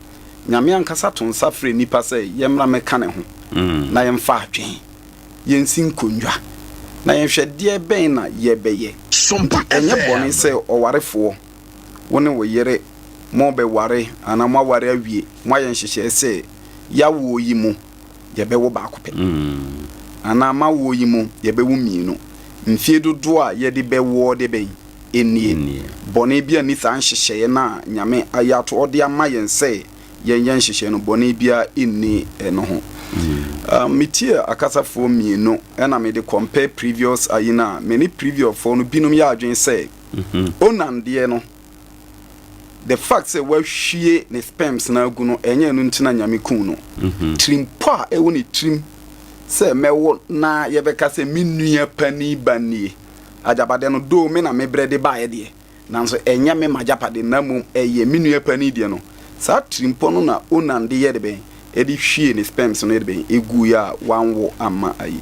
Nyame ankasa to nsa frɛ nipa sɛ yɛmmra mɛka ne ho mm. na yɛmfa adwen yɛnsi nkonnwa, na yɛnhwɛ deɛ bɛn na yɛbɛyɛ. Sompa Ɛnyɛ bɔne FM. sɛ ɔwarefoɔ, wo ne wo yere morebɛware anaa moaware awie, moayɛ nhyehyɛeɛ sɛ y'awoɔ yi mu yɛbɛwo baako pɛ, anaa m'awoɔ yi mu yɛbɛwo mmienu. Mfie dodoɔ a yɛde bɛwoɔ de bɛn nie. Bɔne biara nni saa nhyehyɛeɛ no a Nyame ayɛ ato ɔde ama yɛn sɛ yɛnyɛ nhyehyɛe no, bɔne biara nni ɛno ho. Um, metie akasafoɔ mmienu ɛna mede compare previous ayi no a, me ne previous foɔ no binom yɛ adwene sɛ Onan deɛ no, the fact sɛ wahwie ne sperms no agu no, ɛnyɛ ɛno nti na Nyame kuu no. Tirimpɔ a ɛwɔ ne tirim sɛ mɛwo na yɛbɛka sɛ me nua panin ba nie, agyapadeɛ no, though me na mebrɛ de baeɛ deɛ, Nanso ɛnyɛ me m'agyapade, na mmom ɛyɛ me nua panin deɛ no. Saa tirimpɔ no na Onan de yɛɛ dɛbɛn? De hwiee ne sperms no dɛbɛn? Guiɛ a wanwo amma ayi.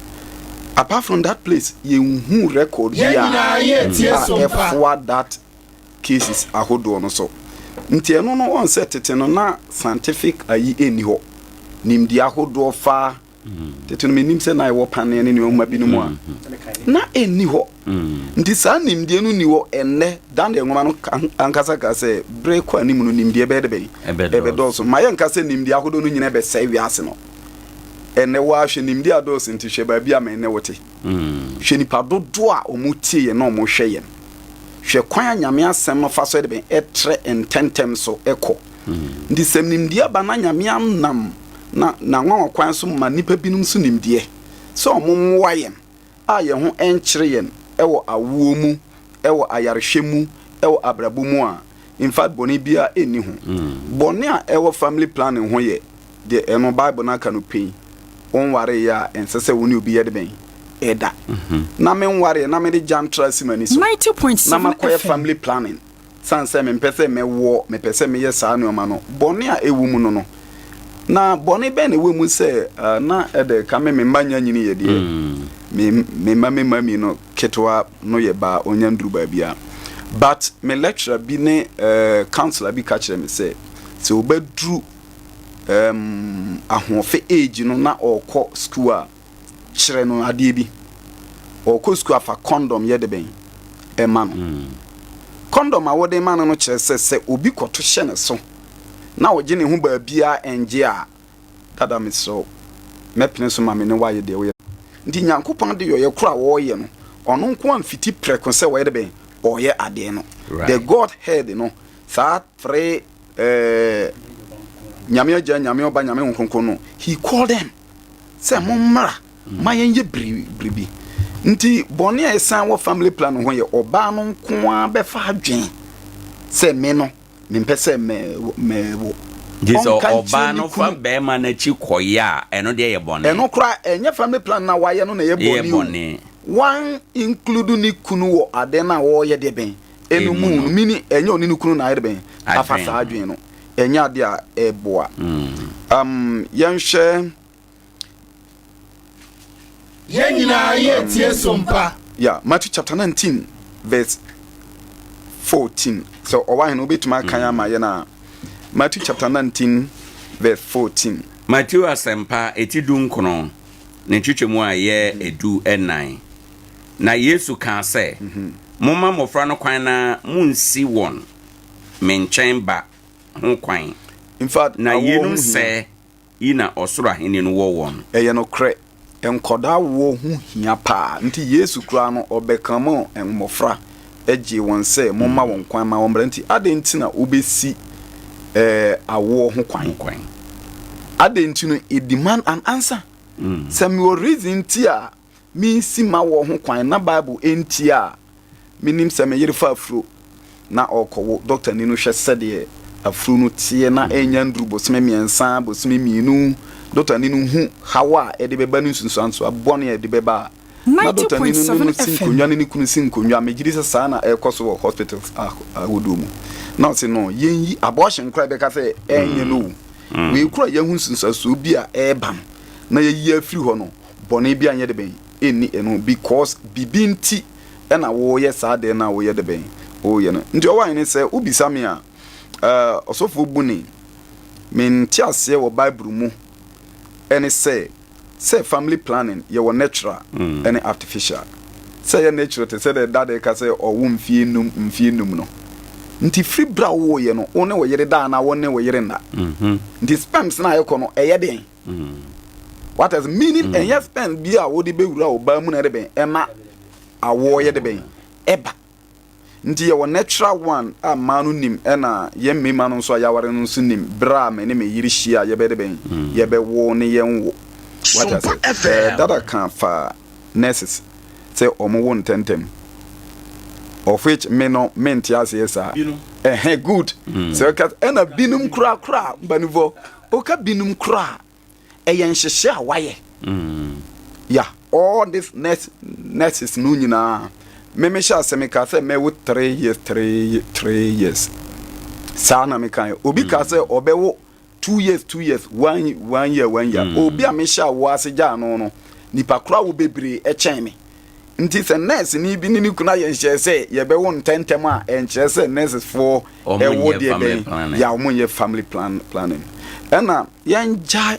Apart from that place, yɛnhuu record Yɛn nyinaa biara yɛretie a Sompa. ɛfoa that cases ahodoɔ no so. Nti ɛno no, woahu sɛ tete no na scientific ayi nni hɔ. Nimdeɛ ahodoɔ fa Tete no mennim sɛ na ɛwɔ paneɛ ne nneɛma binom a na ɛnni hɔ. Nti saa nimdeɛ no nni hɔ ɛnnɛ. Daniel nwoma no ankasa ka sɛ bere kɔ anim no nimdeɛ bɛyɛ de bɛn? Ɛbɛdɔɔso. Ma yɛnka sɛ nimdeɛ ahodoɔ no nyina ɛbɛsɛe wiase no. Ɛnnɛ woahwɛ nimdeɛ adɔɔso nti hwɛ baabi a me ne wo te. Hwɛ nipa dodoɔ a wɔtie yɛn na wɔhwɛ yɛn. Hwɛ kwan a Nyame asɛm no fa so ɛde bɛn ɛtrɛ ntɛntɛm so ɛkɔ. Nti sɛ nimdeɛ aba na Nyame anam na n'anwanwa kwan so ma nnipa binom nso nimdeɛ sɛ wɔmmoa yɛn a yɛn ho nkyere yɛn wɔ awoɔ mu, wɔ ayarehwɛ mu, wɔ abrabɔ mu a, in fact bɔne biara nni ho. Bɔne a ɛwɔ family planning ho yɛ deɛ ɛno Bible no aka no pɛn, wonwareeɛ a ɛnsɛ sɛ wo ne obi yɛ de bɛn? Ɛda. Na menwareeɛ na mede gya ntra asi m'ani so na 90.7 makɔyɛ FM. family planning. Sane sɛ mempɛ sɛ mɛwoɔ, mepɛ sɛ meyɛ saa nnoɔma no, bɔne a ɛwɔ mu no no. Na bɔne bɛn na ɛwɔ mu sɛ na ɛdɛ ka me me mma nya nyini yɛ deɛ, me me mma me mma no ketewa no yɛ baa ɔnya nduru baabi a. But me lecturer bi ne uh, counselor bi ka kyerɛ me sɛ, sɛ ɔbɛduru um, ahoɔfɛ age no na ɔrekɔ school a, kyerɛ no adeɛ bi. Ɔrekɔ sukuu afa kɔndɔm yɛ de bɛn ɛma no. Kɔndɔm a wode ma no no kyerɛ sɛ sɛ obi kɔto hyɛ ne so na ɔgye ne ho baabiara ɛngye a, dada mesrɛ wo, mɛpene so ma me ne wo ayɛ deɛ woyɛ. Nti Nyankopɔn adeyɔeɛ korɔ a ɔreyɛ no, ɔno nko ara mfiti prɛko sɛ ɔyɛ de bɛn ɔreyɛ adeɛ no. The Godhead no, saa tre eh, Nyame Agya, Nyame Ɔba, Nyame Honhom Kronkron no, He called them. sɛ mommra ma yɛnyɛ biribi. Nti bɔne a ɛsan wɔ family plan ho yɛ ɔbaa no nko ara bɛfa adwene sɛ me no mempɛ sɛ mɛwo. Nti sɛ ɔbaa no fa bɛrima no akyi kɔyɛ a ɛno deɛ yɛ bɔne. Ɛno koraa ɛnyɛ family plan na wayɛ no na ɛyɛ bɔne o. Wan include ne kunu wɔ ade no a wɔreyɛ deɛ bɛn ɛno mu no mini ɛnyɛ ɔne ne kunu na ayɛ de bɛn afa saa adwene no. Ɛnyɛ adeɛ a ɛboa. Um, yɛnhwɛ. Yɛn nyinaa yɛretie Sompa. Yeah, Matthew chapter 19 verse 14. So ɔwɔ ahene wobɛtumi akan ama yɛn a. Matthew chapter 19 verse 14. Mateo Asɛmpa, eti dunkron, ne nkyekyɛmu a ɛyɛ edu nnan. Na Yesu kaa sɛ, Momma mmɔfra no kwan na munnsi wɔn me nkyɛn ba ho kwan, In fact, na awoɔ yeinom ho hia. sɛɛ yi na ɔsoro ahenni no wɔ wɔn. Ɛyɛ nokorɛ, nkwadaa awoɔ ho hia paa. Nti Yesu koraa no, ɔbɛkamoo mmɔfra gyee wɔn sɛ, Momma wɔn kwan ma wɔmmra. Nti adɛn nti na wobɛsi eh, awoɔ ho kwan. Ho kwan. Adɛn nti no, it demand an answer. Sɛ mewɔ reason nti a mensi m'awoɔ ho kwan na Bible ntia a, menim sɛ me yere fa afuro na ɔrekɔwo, dɔktani no hwɛ sɛdeɛ afuro no teɛ na ɛnnya nnuru bosome mmiɛnsa, bosome mmienu, dɔktani no hu haw a ɛde bɛba ne nsunsuansoɔ bɔne a ɛde bɛba a, na dɔktani no ne no si nkonnwa ne ne kunu si nkonnwa. Megye di sɛ saa na ɛrekɔ so wɔ hospitals ahodoɔ mu. Na ɔse no, yɛnyi abortion koraa yɛbɛka sɛ ɛnyɛ no o. Wei koraa yɛahu nsunsuansoɔ bi a ɛreba no na yɛyi afiri hɔ no, bɔne bi anyɛ de bɛn ɛnni ɛno because biribi nti ɛna woyɛ saa adeɛ no a woyɛ de bɛn woyɛ no. Nti ɔwɔ ahene sɛ wobisa me a, eh, ɔsɔfoɔ Buni, me nteaseɛ wɔ Bible mu ɛne sɛ, sɛ family planning yɛwɔ natural ɛne artificial. Sɛ ɛyɛ natural te sɛ deɛ dade ka sɛ ɔwo mfie num mfie num no. Nti firi berɛ a wowoeɛ no wo ne wo yere da anaa wo ne wo yere nna. Nti sperms no a ɛkɔ no ɛyɛ deɛn? What is meaning ɛnyɛ sperms bi a wode bɛwura ɔbaa mu na ɛde bɛn ɛma awoɔ yɛ de bɛn ɛba. Nti yɛwɔ natural one a mmaa no nim ɛna yɛn mmarima no nso a yɛaware no nso nim berɛ a me ne me yere hyia a yɛbɛyɛ de bɛn yɛbɛwo ne yɛnwo. Wate ase? Ɛɛ dada ka fa nurses sɛ wɔn wo ntɛntɛm of which me no mente aseɛ saa. Ɛhɛn good. Sɛ ɔka ɛna binom koraa koraa mpanimfoɔ ɔka binom koraa ɛyɛ nhyehyɛ a wayɛ. Yeah, all this nurse nurses no nyinaa me me hyɛ ase meka sɛ mɛwo 3 years 3 years saa na meka yɛ. Obi ka sɛ ɔbɛwo 2 years 2 years, one year 1 year. Obi a mehyɛ awo ase gyaa no no nipa koro awo bebree ɛkyɛn me. Nti sɛ nurse ni bi ne ne kunu ayɛ nhyɛ sɛ yɛbɛwo ntɛntɛm a, ɛnkyerɛ sɛ nurses foɔ ɔmo ɛwɔ nyɛ deɛ family bɛn planning. yɛ a ɔmo nyɛ family planning. Ɛna yɛngyae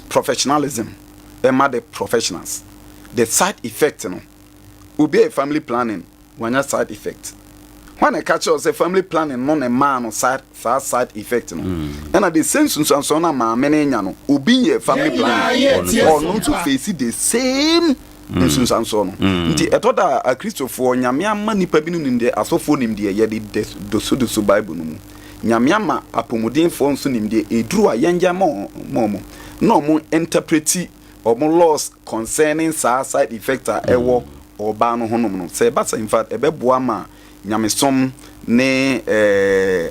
professionalism ɛma the professionals. The side effect no, obi a yɛ family planning wanya side effect, hwan na ɛka kyerɛ wo sɛ family planning no na ɛmaa no side saa side effect no? Ɛna the same sunsuansoɔ no a maame no nya no, obi yɛ family planning, ɔno nso face the same nsunsuansoɔ no. Nti ɛtɔ da a akristofoɔ, Nyame ama nipa bi no nimdeɛ, asɔfoɔ nimdeɛ, yɛde dosodoso Bible no mu. Nyame ama apɔmudenfoɔ nso nimdeɛ, ɛduru a yɛngya ma ɔmo na ɔmo interpret ɔmo laws concerning saa side effect a ɛwɔ ɔbaa no honom no. Sɛ ɛba sɛ, in fact, ɛbɛboa ma nyamesom ne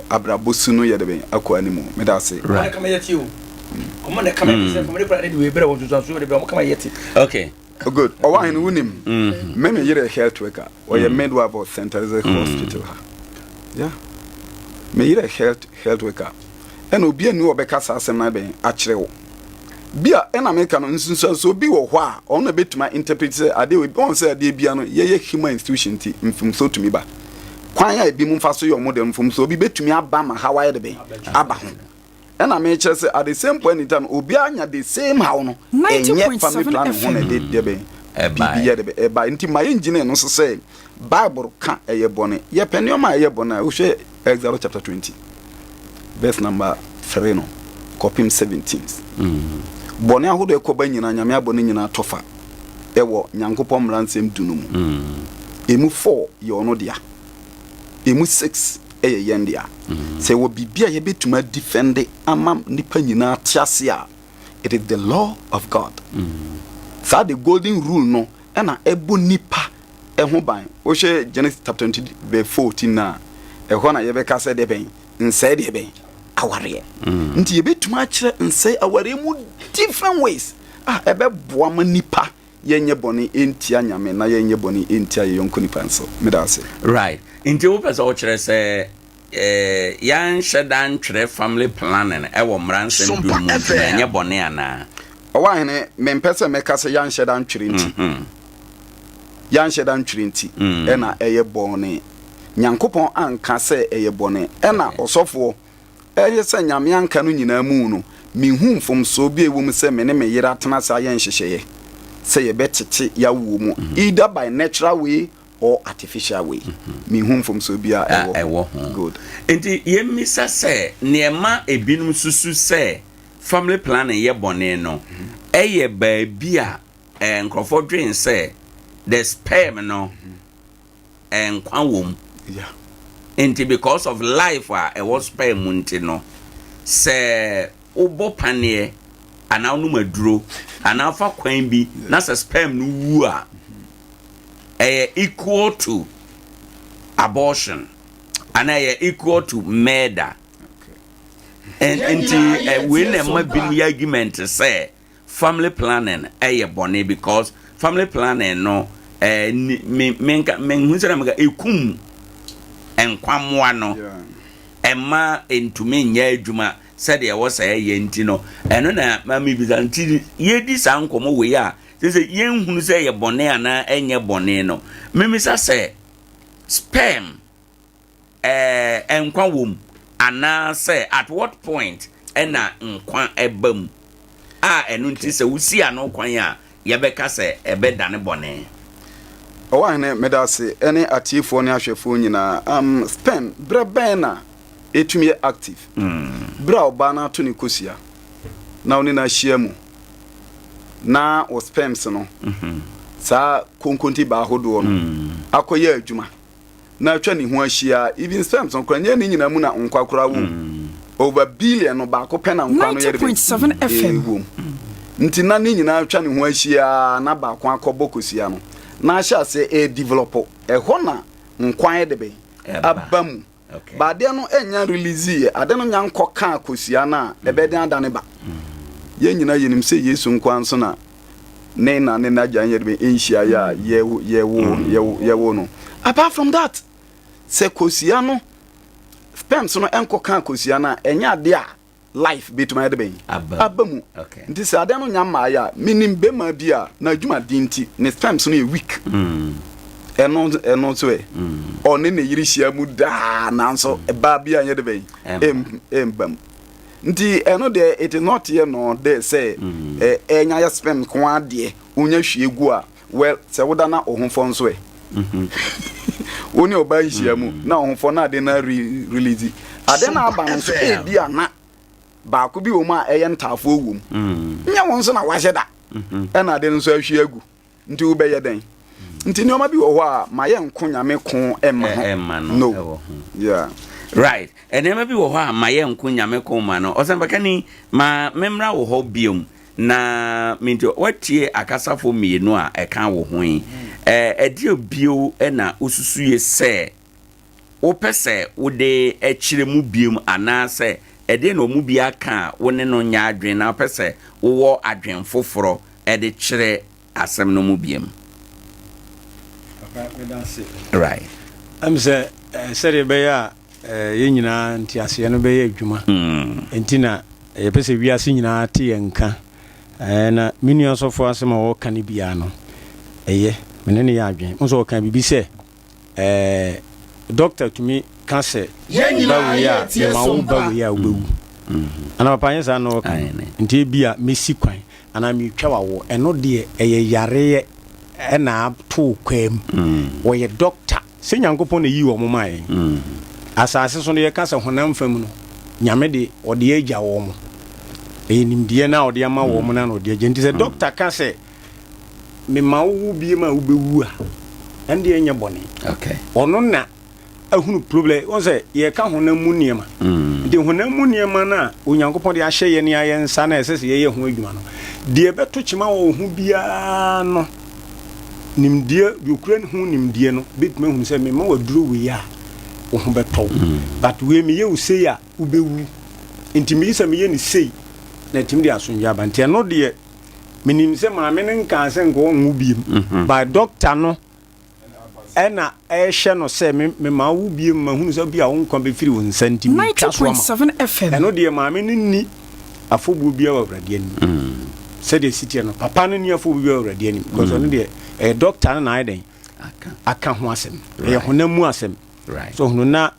abrabɔ su no yɛ de bɛn akɔ anim. Meda ase. Ɔmo na kama yɛ ti o, ɔmo na kama yɛ ti sɛ family planning de wei brɛ wɔn nsunsuansoɔ de brɛ ɔmo kama yɛ ti. Good. Ɔwɔ ahene, wonim me yere health worker, ɔyɛ midwife wɔ St Elizabeth Hospital ha. Yeah, me yere health worker, ɛna obi ani ɔbɛka saa asɛm no abɛn akyerɛ wo bi a ɛna meka no. Nsunsuansoɔ bi wɔ hɔ a ɔno na bɛtumi interpret sɛ adeɛ wɔ ɔn sɛ adeɛ bia no yɛyɛ human institution, nti mfomsoɔ tumi ba. Kwan a ebi mu mfa so yɛ ɔmo de mfomsoɔ bi bɛtumi aba ma haw ayɛ de bɛn aba ho. Ɛna mekyerɛ sɛ at the same point in time obiara nya the same haw no, ɛnyɛ family planning ho na ɛde deɛ bɛn biribi yɛ de bɛ ɛba. Nti ma yɛn gyina no so sɛ Bible ka ɛyɛ bɔne. Yɛpɛ nneɛma a ɛyɛ bɔne a wohwɛ Exodus chapter 20 verse number 3 no kɔpem 17, bɔne ahodoɔ ɛkɔba nyinaa, Nyame abɔ no nyinaa tɔfa ɛwɔ Nyankopɔn mmara nsɛm 10 no mu. Ɛmu 4 yɛ ɔno dea, ɛmu 6 ɛyɛ yɛn dea. Sɛ ɛwɔ biribi a yɛbɛtumi adefend ama nipa nyinaa te ase a, it is the law of God. Saa the golden rule no ɛna ɛbɔ nipa ɛho ban. Wohwɛ Genesis chapter 20 verse 14 na ɛhɔ na yɛbɛka sɛ deɛ bɛn nsɛe deɛ bɛn awareɛ. Nti yɛbɛtumi akyerɛ nsɛe awareɛ mu different ways a ɛbɛboa ma nipa yɛnyɛ bɔne ɛntia Nyame na yɛnyɛ bɔne ɛntia yɛ yɔnko nipa nso. Meda ase. Right, nti wopɛ sɛ wokyerɛ sɛ yɛnhyɛ da ntwerɛ family planning ɛwɔ mmara nsɛm 10 no mu nti na ɛnyɛ bɔne anaa? Ɔwɔ ahene, mempɛ sɛ mɛka sɛ yɛanhyɛ da ntwerɛ nti, yɛanhyɛ da ntwerɛ nti ɛna ɛyɛ bɔne. Nyankopɔn anka sɛ ɛyɛ bɔne. Ɛna ɔsɔfoɔ ɛyɛ sɛ Nyame anka no nyinaa mu no, mehu mfomsoɔ bi a ɛwɔ mu sɛ me ne me yere atena ase ayɛ nhyehyɛeɛ sɛ yɛbɛtete yɛawoɔ mu either by natural way or artificial way. Mehu mfomsoɔ bi a a ɛwɔ ɛwɔ ho. Good. Nti yɛmmisa sɛ nneɛma ebinom susu sɛ family planning yɛ bɔne no, ɛyɛ baabi a nkurɔfoɔ dwen sɛ the sperm no nkwa wɔ mu. Nti because of life a ɛwɔ sperm mu nti no, sɛ wobɔ paneɛ anaa wonom aduro anaa wofa kwan bi na sɛ sperm no wu a, ɛyɛ equal to abortion anaa ɛyɛ equal to murder. Nti eh, wei na ɛma binom yɛ argument sɛ family planning ɛyɛ bɔne because family planning no eh, me menka menhu sɛ na meka ekum nkwammoa no ɛma ntumi nyɛ adwuma sɛdeɛ ɛwɔ sɛ ɛyɛ nti no ɛno na ma mebisa nti yɛdi saa nkɔmmɔ wei a sɛ sɛ yɛnhunu sɛ ɛyɛ bɔne anaa ɛnyɛ bɔne no memisa sɛ sperm ɛɛ nkwa wom anaasɛ at what point ɛna nkwa ɛba mu a ɛno nti sɛ wosi ano kwan a yɛbɛka sɛ ɛbɛdane bɔne. Ɔwahene, meda ase ɛne atiefoɔ ne ahwɛfoɔ nyinaa. Um, sperm, berɛ bɛn na ɛtumi yɛ active? Berɛ a ɔbaa no ato ne kosua na ɔne no ahyia mu na wɔ sperms no, saa konkonti baa ahodoɔ no akɔyɛ adwuma. na atwa ne ho ahyia even sperms no koraa nyɛ ne nyinaa mu na nkwa koraa wɔ mu over billion no baako pɛ na nkwa no yɛ de 90.7 FM. wɔ mu nti na ne nyinaa atwa ne ho ahyia na baako akɔbɔ kosua no na ahyɛ aseɛ ɛredevelop ɛhɔ na nkwa yɛ de bɛn aba mu Okay. Ba adeɛ no nnya release yɛ, ade no nya nkɔ kaa kosua no a, ɛbɛyɛ den adane ba. Yɛn nyinaa yɛnim sɛ Yesu nko ara nso na ne na ne n'agya nyɛ de nhyia yɛ a yɛwo yɛwo yɛwo yɛwo no. Apart from that, sɛ kosua no sperms no nkɔ kaa kosua no a, ɛnyɛ adeɛ a life bɛtumi ayɛ de bɛn aba mu nti sɛ adeɛ no nya mmaeɛ a menim bɛma bi a n'adwumaden nti ne sperms no yɛ weak mm. ɛno ɛno nso ɛ mm. ɔne ne yere hyia mu daa nanso mm. ɛbaa bi a nyɛ de bɛn ɛmba mu nti ɛno deɛ it is not yɛ no de sɛ ɛnya yɛ sperm ko adeɛ wonya hwie gu a Well, sɛ woda na wo ho fɔ nso ɛ? Wo ne ɔbaa nhyia mu na wo ho fɔ na ade no re release. Ade no aba no nso ebi a na baako bi wɔ mu a ɛyɛ ntaafoɔ wɔ mu. Nyɛ wo nso na wahyɛ da ɛna ade no nso ahwie agu. Nti wobɛyɛ dɛn? Nti nneɛma bi wɔ hɔ a ma yɛnko Nyame ko mma ho. No. Yeah. Right. Nneɛma bi wɔ hɔ a ma yɛnko Nyame ko mma no. Ɔsɛmpakani, ma memmra wo hɔ biom. Na minti woatie akasafo mmienu a ɛka wo ho yi. Ɛdeɛ bio na wosusuie sɛ wopɛ sɛ wode kyerɛ mu biom anaasɛ ɛdeɛ na wɔn mu bi aka a wo ne no nyɛ adwene na wopɛ sɛ wowɔ adwene foforɔ de kyerɛ asɛm no mu biom? Papa, meda ase. Right. Ɛm sɛ sɛdeɛ ɛbɛyɛ a Yɛn nyinaa nteaseɛ no bɛyɛ adwuma nti na yɛpɛ sɛ wiase nyinaa te yɛn nka. Na me nua sɔfo asɛm a ɔreka no biara no, ɛyɛ. Me ne no yɛ adwene. Wo sɛ ɔka biribi sɛ, ɛɛ, dɔkta tumi ka sɛ ba wei a mema wo ba wei a wobɛwu. Ana papa nyɛ saa na ɔka no? Nti ebi a mɛsi kwan anaa meretwa wawoɔ. Ɛno deɛ ɛyɛ yareɛ ɛna ato wo kwaa mu. Wɔyɛ dɔkta. Sɛ Nyankopɔn na eyii wɔn maa yɛn. Asaase so no yɛka sɛ honam fam no, Nyame de ɔde agya wɔn. Ɛyɛ nimdeɛ no a ɔde ama wɔn no na ɔde agya. Nti sɛ dɔkta ka sɛ mema wo wo biem a wobɛwu a, ɛnde ɛnyɛ bɔne. Ɔno na ahunu problem. Wɔn sɛ yɛka honam mu nneɛma. Nti honam mu nneɛma no a Onyankopɔn de ahyɛ yɛn a yɛn nsa na ɛsɛ sɛ yɛyɛ ho adwuma no, deɛ ɛbɛto kyema wɔ wo ho biara no, nimdeɛ, deɛ okura ho nimdeɛ no bɛtumi ahunu sɛ mema wo aduro wei a, wo ho bɛtɔ wo. Mm. But wei meyɛ wo sei a, wobɛwu. Nti meyi sɛ meyɛ ne sei na ɛtumi de asomdwe aba. Nti ɛno deɛ, menim sɛ maame no nkaa sɛ nka ɔnwo biem. Mm-hmm. But doctor no ɛna ɛhyɛ no sɛ me mema wo biem mahunu sɛ bi a wo nkwa bɛfiri wo nsa nti metwa so ama ɛno deɛ maame no nni afɔbuo biara wɔ Awurade anim. Mm. Sɛdeɛ ɛsi teɛ no, papa no nni afɔbuo biara wɔ Awurade anim. Because ɔno mm. deɛ ɛyɛ dɔkta no na ayɛ dɛn aka ho asɛm. Ɛyɛ honam mu asɛm. So hunu na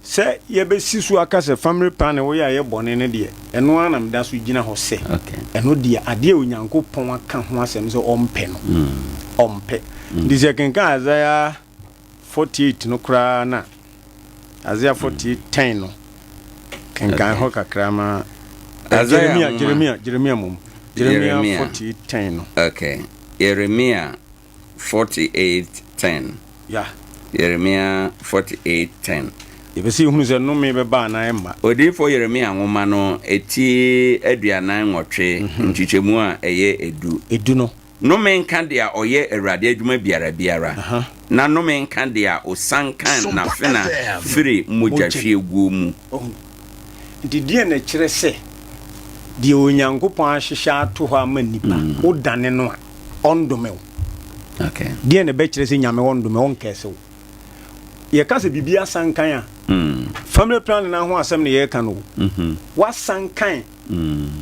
sɛ yɛbɛsi so aka sɛ family planning woyɛ a ɛyɛ bɔne no deɛ ɛno ara na meda so gyina hɔ sɛ ɛno deɛ adeɛ a Onyankopɔn aka ho asɛm sɛ ɔmpɛ no mm. ɔmpɛ. Nti sɛ kenkan Isaiah 48 no koraa na Isaiah 48 10 no kenkan hɔ kakra ma eh, Jeremia Jeremia Jeremia mom Jeremia 48 10 no. Okay. Jeremia 48 10. Yeah. Yeremia 48 10. Yɛpɛ sɛ yɛhunu sɛ nnome bɛba anaa ɛmma. Odiyifoɔ Yeremia nwoma no ti 48 nkyekyɛmu a ɛyɛ du. Du no. Nnome nka deɛ ɔyɛ Awurade adwuma biara biara, na nnome nka deɛ ɔsianka n'afena firi mogyahwieguo mu. Wahu? Nti deɛn na ɛkyerɛ sɛ deɛ Onyankopɔn ahyehyɛ ato hɔ ama nnipa, wodane no a, ɔndome wo? Deɛn na ɛbɛkyerɛ sɛ Nyame ɔndome wo, ɔnkɛɛse wo? Yɛka sɛ biribi asankan a, family planning no ho asɛm na yɛreka no o. Wasankan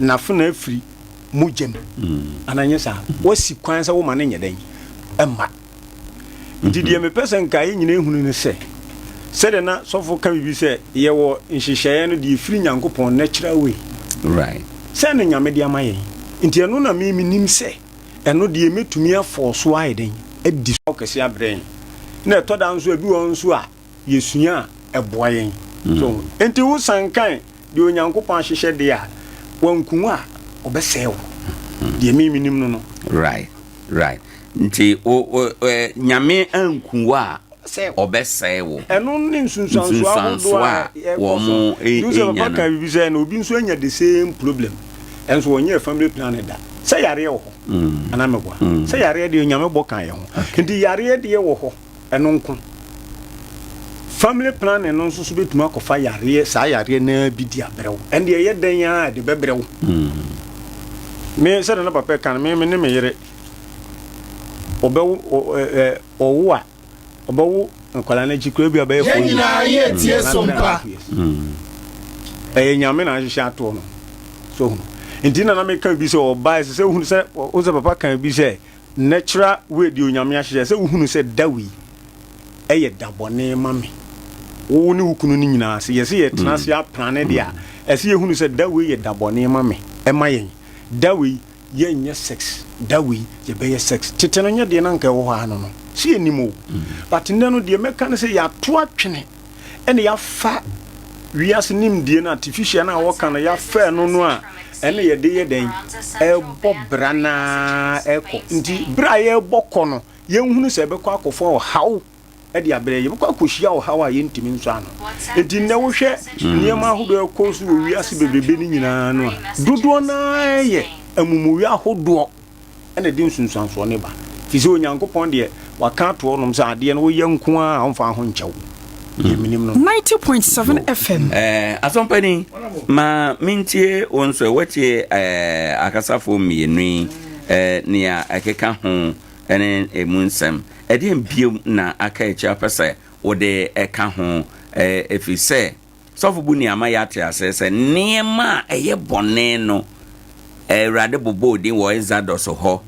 n'afena afiri mogya mu, anaa nyɛ saa? Wasi kwan sɛ woma no nyɛ dɛn? Ɛmma. Nti deɛ mepɛ sɛ nka yɛn nyinaa hunu ne sɛ, sɛdeɛ na sɔfo ka biribi sɛ yɛwɔ nhyehyɛeɛ no deɛ ɛfiri Nyankopɔn natural way. Right. Sɛ na Nyame de ama yɛn. Nti ɛno na me menim sɛ ɛno deɛ mɛtumi afɔɔ so ayɛ dɛn adi so kɛse abrɛ yɛn. Na ɛtɔ da nso ebi wɔ hɔ nso a yɛsua a ɛboa yɛn. So nti wo sankan deɛ Onyankopɔn ahyehyɛ deɛ a, wanku wo a ɔbɛsɛe wo. Deɛ me menim no no. Right. Right. Nti wo wo eh, Nyame anku wo a ɔbɛsɛe wo. Ɛno ne nsunsuansoɔ ahodoɔ a ɛkɔ so. Nti wo sɛ papa ka biribi sɛ na obi nso anya the same problem ɛnso ɔnyɛɛ family planning da. Sɛ yareɛ wɔ hɔ anaa mɛboa? Sɛ yareɛ deɛ Nyame bɔ ka yɛ ho. Nti yareɛ deɛ wɔ hɔ ɛno nko. Family planning no nso so bɛtumi akɔfa yareɛ saa yareɛ no ara bi de abrɛ wo. Ɛnde ɛyɛ dɛn ara a ɛde bɛbrɛ wo. Me sɛdeɛ na papa ka no me me ne me yere ɔbɛwo ɛ ɔwo a ɔbɛwo nkwadaa no akyi koraa bi a ɔbɛyɛ Yɛn 4 years nyinaa yɛ tie anaa so 3 and a mpa. half years. Ɛyɛ Nyame na ahyehyɛ atoɔ no. So hunu. Nti na na meka bi sɛ ɔbaa ɛsɛ sɛ wohunu sɛ wo sɛ papa kan bi sɛ natural way deɛ Onyame ahyehyɛ sɛ wohunu sɛ da wei ɛyɛ da bɔne ma me. Wo ne wo kunu no nyinaa sɛ yɛsɛ yɛtena ase aprane deɛ a ɛsɛ yɛhunu sɛ da wei yɛ da bɔne ma me ɛma yɛn. Da wei yɛnyɛ sex da wei yɛbɛyɛ sex tete no nyɛ deɛ na nka ɛwɔ hɔ ara no no sɛ yɛnim o but nnɛ no deɛ mɛka ne sɛ yɛato atwene ɛna yɛafa wiase nimdeɛ no artificial no a wɔka no yɛafa ɛno no a ɛna yɛde yɛ dɛn ɛbɔ bra naa ɛkɔ nti berɛ a yɛrebɔ kɔ no yɛnhunu sɛ ɛbɛkɔ akɔfa ɔhaw de abrɛ yɛn. Yɛbɛkɔ akɔhyia ɔhaw a yɛntumi nsɔ ano. Enti nnɛ wohwɛ nneɛma ahodoɔ a ɛkɔ so wɔ wiase bebrebe no nyinaa no a, dodoɔ no ara yɛ amumuyɔ ahodoɔ na ɛde nsunsuansoɔ no ba. Firi sɛ Onyankopɔn deɛ, waka ato hɔnom sɛ adeɛ no woyɛ nko ara a ɔmfa ho nkyɛ wo. Deɛ menim no. 90.7 FM. Eh, Asɔmpanin, ma mentie wo nso ɛ, woatie eh, akasafoɔ mmienu yi, eh, nea ɛkeka ho ne emu nsɛm. Ɛdeɛn bio na aka akyi a wopɛ sɛ wode ka ho? Ɛfiri sɛ Sɔfo Bunny ama yɛate aseɛ sɛ nneɛma a ɛyɛ bɔne no, Awurade bobɔɔ din wɔ Exodus hɔ,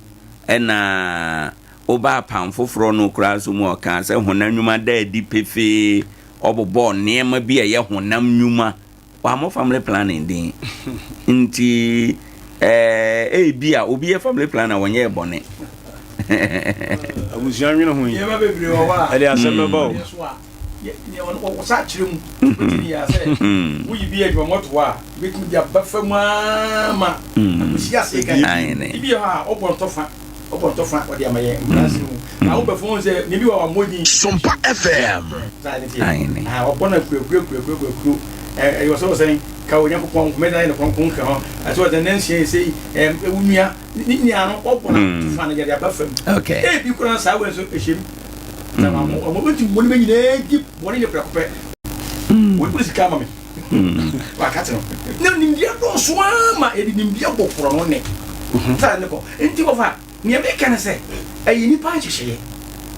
ɛna woba Apam Foforɔ no koraa nso mu a, ɔkaa sɛ honam nnwuma da adi pefee. Ɔbobɔɔ nneɛma bi a ɛyɛ honam nnwuma Wammɔ family planning din. Nti eh, ebi a obi yɛ family planning a wɔnyɛɛ bɔne. Abusua nwene ho yi. Nneɛma bebree wɔ hɔ a. Ɛde asɛm bɛba o. Yɛ so a, yɛ nea wɔn wɔ sa akyerɛ mu. Wobɛtumi yɛ sɛ woyi bi adwuma mɔto hɔ a, wobɛtumi de aba fam ara ma akɔsi ase kan. Ebi wɔ hɔ a, ɔbɔ ntɔfa. Ɔbɔ ntɔfa ɔde ama yɛn mmeranse no mu. Na wobɛ fam sɛ nea bi wɔ hɔ a ɔmmɔ din. Sompa FM. Saa ne teɛ. Ah, ɔbɔ no akurakura kurakura kurakuro. Ɛyɛ wɔ sɛ ɔsɛn ka Onyankopɔn homeda yɛ no kronkron ka ho. Ɛsɛ ɔsɛn nansia yɛ sei, ɛɛ wo nua ne nua no ɔbɔ no ntɔfa no yɛde aba fam. Okay. Ebi koraa saa wei nso ɛhyɛ mu. Na wɔn wɔn wɔn ti wɔn bɛ nyinaa di bɔne ne prɛko pɛ. Wɔn bu sika ama me. Waka kyerɛ no. Na nimdeɛ dɔɔso ara ma yɛde nimdeɛ bɔ korɔ no ne. Saa ne kɔ. Nti wɔfa nea meka ne sɛ ɛyɛ nipa nhyehyɛeɛ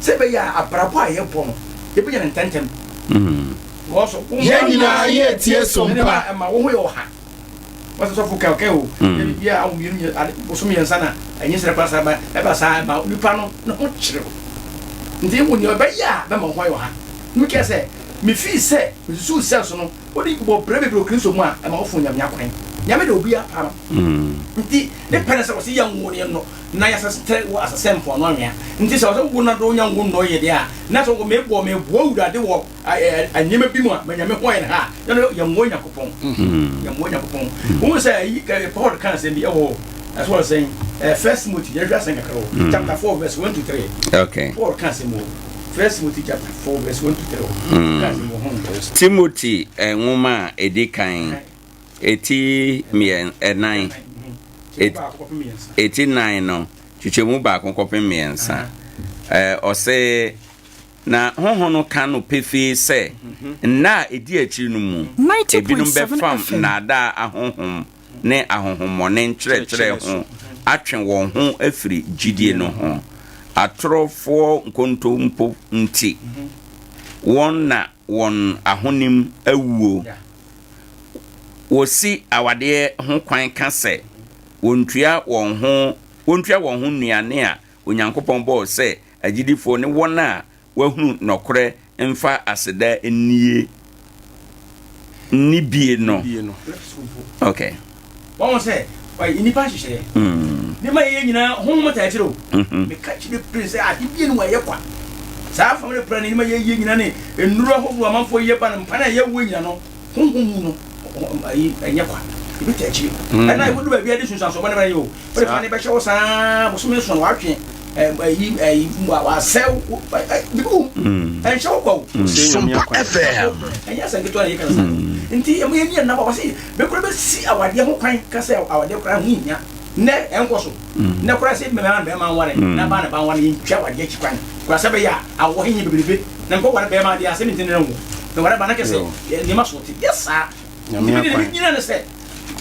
sɛ ɛbɛyɛ a abrabɔ a yɛbɔ no yɛbɛnya no ntɛntɛm. Wɔso Yɛn nyinaa yɛ tie so mpa. Ɛma wo ho yɛ ɔha. Wɔsɛ sɔfo ka ɔka o. Yɛ biribi a awo mmienu ade bosom mmiɛnsa na ɛnyɛ srɛ koraa saa ba ɛba saa ɛma nipa no ne ho kyerɛ o. Nti wo nea ɔbɛyɛ a bɛma wo ho ayɛ ɔha. Mekɛ sɛ Mifii sɛ misusuw sɛ so no wode bɔ bra bebree wɔ Kristo mu a ɛma wofom Nyame akwan. Nyame dɔ obiara paa no nti ne pɛ ne sɛ ɔse yɛnwo ne yɛnnɔ na yɛasɛsɛ wɔ asasɛ mpoano anwea nti sɛ ɔsɛ wo na dɔ nya wo nnɔ yɛ deɛ a na sɛ meboɔ meboa Awurade wɔ nneɛma bi mu a ma Nyame ho ayɛ no ha a yɛno yɛmmoa Nyankopɔn yɛmmoa Nyankopɔn wohu sɛ ayi Paul ka asɛm bi ɛwɔ ɛso wɔ sɛn First Timothy yɛhwɛ asɛm kakra wɔ chapter 4 verse 1 to 3 okay Paul ka asɛm wɔ. First Timothy chapter 4 verse 1 to 3. Mm. Timothy eh, nwoma a ɛdi kan ɛti mmiɛn ɛnan ɛti nan no kyekyɛmu baako kɔpem mmiɛnsa. Ɔse na honhom no ka no pefee sɛ nna a ɛdi akyiri no mu ebinom bɛfam nnaadaa ahonhom ne ahonhommɔne nkyerɛkyerɛ ho atwe wɔn ho afiri gyidie no ho. Atorofoɔ nkontompo nti, wɔn na wɔn ahonim awuo. Wɔsi awadeɛ ho kwan ka sɛ wɔntua wɔn ho wɔntua wɔn ho nnuane a Onyankopɔn bɔɔ sɛ agyidifoɔ ne wɔn a wɔahunu nɔkorɛ mfa aseda nnie nni bie no. Okay. Wɔn sɛ ɔyɛ nnipa nhyehyɛeɛ. Nneɛma yɛyɛ nyinaa honhom taa akyire o. Meka kyerɛ pere sɛ ade bie no ɛyɛ kwa. Saa family plan nneɛma yɛyɛ nyinaa ne nnuro ahodoɔ amanfoɔ yɛ ba no mpa na yɛwɔ nyina no honhom mu no ayi ɛnyɛ kwa. Ebi taa akyire. Ɛna ɛkɔdu baabi a de sunsuansoɔ bɔne bɛyɛ o. Wode fa ne bɛhyɛ wo saa bosome nson watwe ayi ayi wasɛ bibi wom ɛnhyɛ wo kwa o. Sompa FM. Ɛnyɛ asɛm ketewa na yɛka no saa nti ɛmo yɛ ni ɛnam a wɔse bɛkura bɛsi awadeɛ ho kwan ka sɛ awadeɛ koraa ho nhia nnɛ ɛnkɔ so nnɛ koraa sɛ bɛma na bɛma nware na ba na ba nware yɛntwa awadeɛ akyi kwan koraa sɛ bɛyɛ a awɔ he nyɛ bebrebe na nkɔ ware bɛrima deɛ asɛm nti ne nwo na ware ba na kɛsɛ nneɛma so te yɛ saa nti bi de ne nyina ne sɛ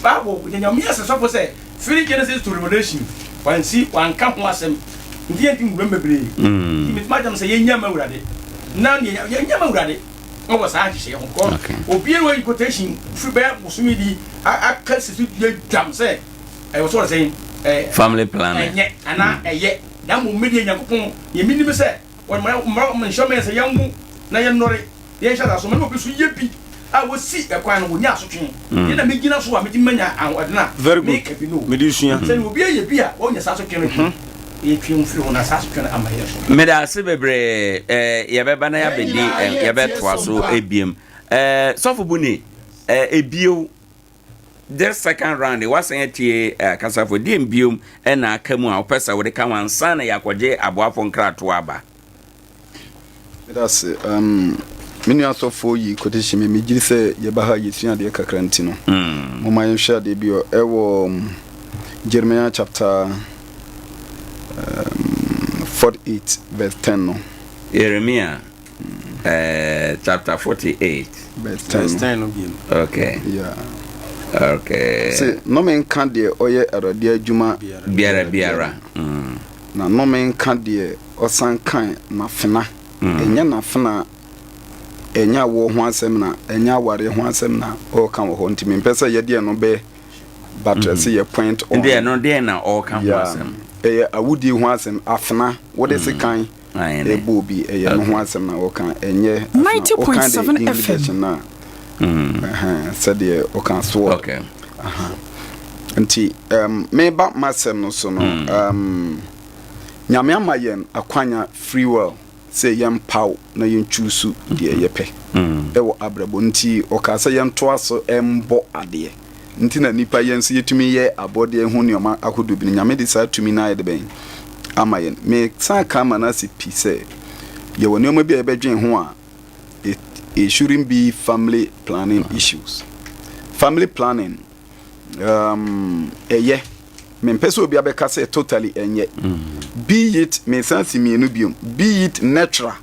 Bible nyame asɛ sɔfo sɛ Firi Genesis to Revelation, wansi, wanka ho asɛm, nti yɛnti nwura mu bebree. Nti metumi agyam sɛ yɛnya ma Awurade, na nea yɛnya ma Awurade wɔ saa nhyehyɛeɛ ho, because obiara wayi quotation firi bɛyɛ bosome bi aka si so dua dwam sɛ ɛwɔ sɛ ɔsɛn family planning ɛnyɛ anaa ɛyɛ, na mmom medeɛ Nyankopɔn yɛ menim sɛ wɔn mmara nhyɛ mɛ sɛ yɛnwo na yɛnnɔre. Yɛnhyɛ da so ma na obi so yɛ bi a wosi ɛkwan no wonya asotwe. Yɛ na megyina so a metumi manya ahoɔden a Very good. meka bi no. Mede sua. Sɛ obi ayɛ bi a wɔnya saa asotwe no bi, yɛtwe wɔn firi ho na saa asotwe no ama yɛn so. Meda ase bebree. Eh, yɛbɛba na yɛabɛdi, eh, yɛbɛtoa so ebiem. Eh, Sɔfo Buni, eh, ebio, this second round, wasan atie eh, kasafo, deɛ biom na aka mu a wopɛ sɛ wode ka ho ansa na yɛakɔgye aboafo nkratoɔ aba? Meda ase. Um, me nua sɔfoɔ yi quotation mi, megye sɛ yɛba ha yɛsua adeɛ kakra nti no. Mm. Momma yɛnhwɛ adeɛ bi ɛwɔ Jeremiah chapter 48 verse 10 no. Jeremiah chapter 48 verse 10 no. Okay. Yeah. Okay. Sɛ nnome nka deɛ ɔyɛ Awurade adwuma biara biara. Na nnome nka deɛ ɔsan kan n'afena. Ɛnyɛ n'afena, ɛnyɛ awoɔ ho asɛm na ɛnyɛ awareɛ ho asɛm na ɔreka wɔ hɔ. Nti mempɛ sɛ yɛde ɛno bɛ batre sɛ yɛ point on. Nti ɛno deɛ na ɔreka ho asɛm? Ɛyɛ awudie ho asɛm. Afena, wode sekan ɛbɔ obi, ɛyɛ no ho asɛm na ɔreka. Ɛnyɛ afena. Ɔka de English version no a, sɛdeɛ ɔka sword. Okay. Nti meba m'asɛm no so no, Nyame ama yɛn akwanya free will sɛ yɛmpaw na yɛnchuusu deɛ yɛpɛ ɛwɔ abrabɔ nti ɔkaa sɛ yɛntoa so mbɔ adeɛ nti na nipa yɛn nso yɛtumi yɛ abɔdeɛ ho nneɛma ahodoɔ bi no. Nyame de saa tumi no ayɛ de bɛn ama yɛn. Mesan ka ama no ase pi sɛ yɛwɔ nneɛma bi a yɛbɛdwen ho a it shouldn't be family planning issues. Family planning ɛyɛ, mempɛ sɛ obi abɛka sɛ totally ɛnyɛ. Be it, mesan si mmienu biom, be it natural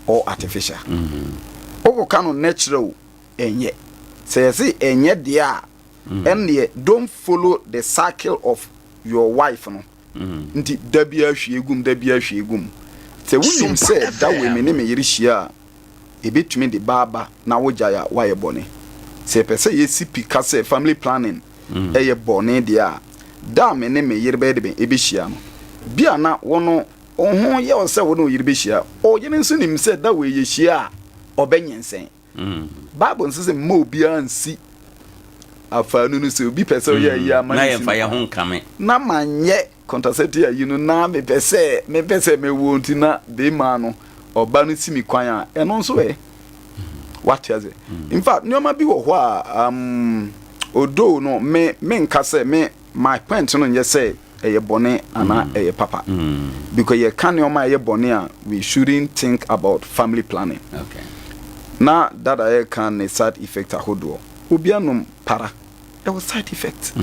or artificial. Wokɔka no natural o, ɛnyɛ. Sɛ yɛse ɛnyɛ deɛ a, ɛnneɛ don't follow the cycle of your wife no. Nti da biara hwie gum, da biara hwie gum. Sɛ wonim sɛ da wei me ne me yere hyia a, ebetumi de ba aba na wogyae a, woayɛ bɔne. Sɛ yɛpɛ sɛ yesi pi ka sɛ family planning yɛ bɔne deɛ a, da a me ne me yere bɛyɛ de bɛn ebehyia no, bi a na wo no wo ho yɛ wo sɛ wo ne wo yere behyia. Wo yere nso nim sɛ da wei yehyia a, ɔbɛnyinsɛn. Bible nso sɛ mma obiara nsi afaanu no sɛ obi pɛ sɛ ɔyɛ ayi ama na ne si yɛmfa yɛn ho nkame. Na manyɛ contraceptive ayi no na mepɛ sɛ mepɛ sɛ mewɔ nti na bɛrima no ɔba no si me kwan a ɛno nso ɛ wate ase. In fact, nneɛma bi wɔ hɔ a although no me menka sɛ me my point no nyɛ sɛ. ɛyɛ bɔne anaa ɛyɛ papa. Because yɛka nneɛma a ɛyɛ bɔne a, we shouldn't think about family planning. Okay. Na dada yɛka ne side effect ahodoɔ. Obi anom para, ɛwɔ side effect.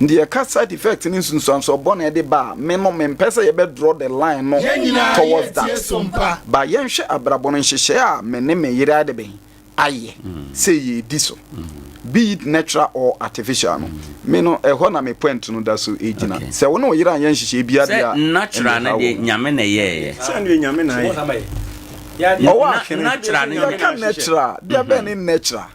Nti yɛka side effect ne nsunsuansoɔ bɔne ɛde ba a, me no mempɛ sɛ yɛbɛ draw the line no Yɛn nyinaa towards yɛtie that. Sompa. But yɛnhwɛ abrabɔ no nhyehyɛɛ a me ne me yere ayɛ dɛn ayɛ sɛ yɛredi so, be it natural or artificial no, me no ɛhɔ na me point no da so gyina. Sɛ wo ne wo yere anyɛ nhyehyɛɛ biara deɛ Sɛ a, natural ɛnde no haw deɛ wo ho. Nyame na ɛyɛɛyɛ. Sɛ ɛno deɛ Nyame na ayɛ. Ɔwɔ ahene. Natural no Nyame. Yɛka natural a, deɛ bɛn ne natural?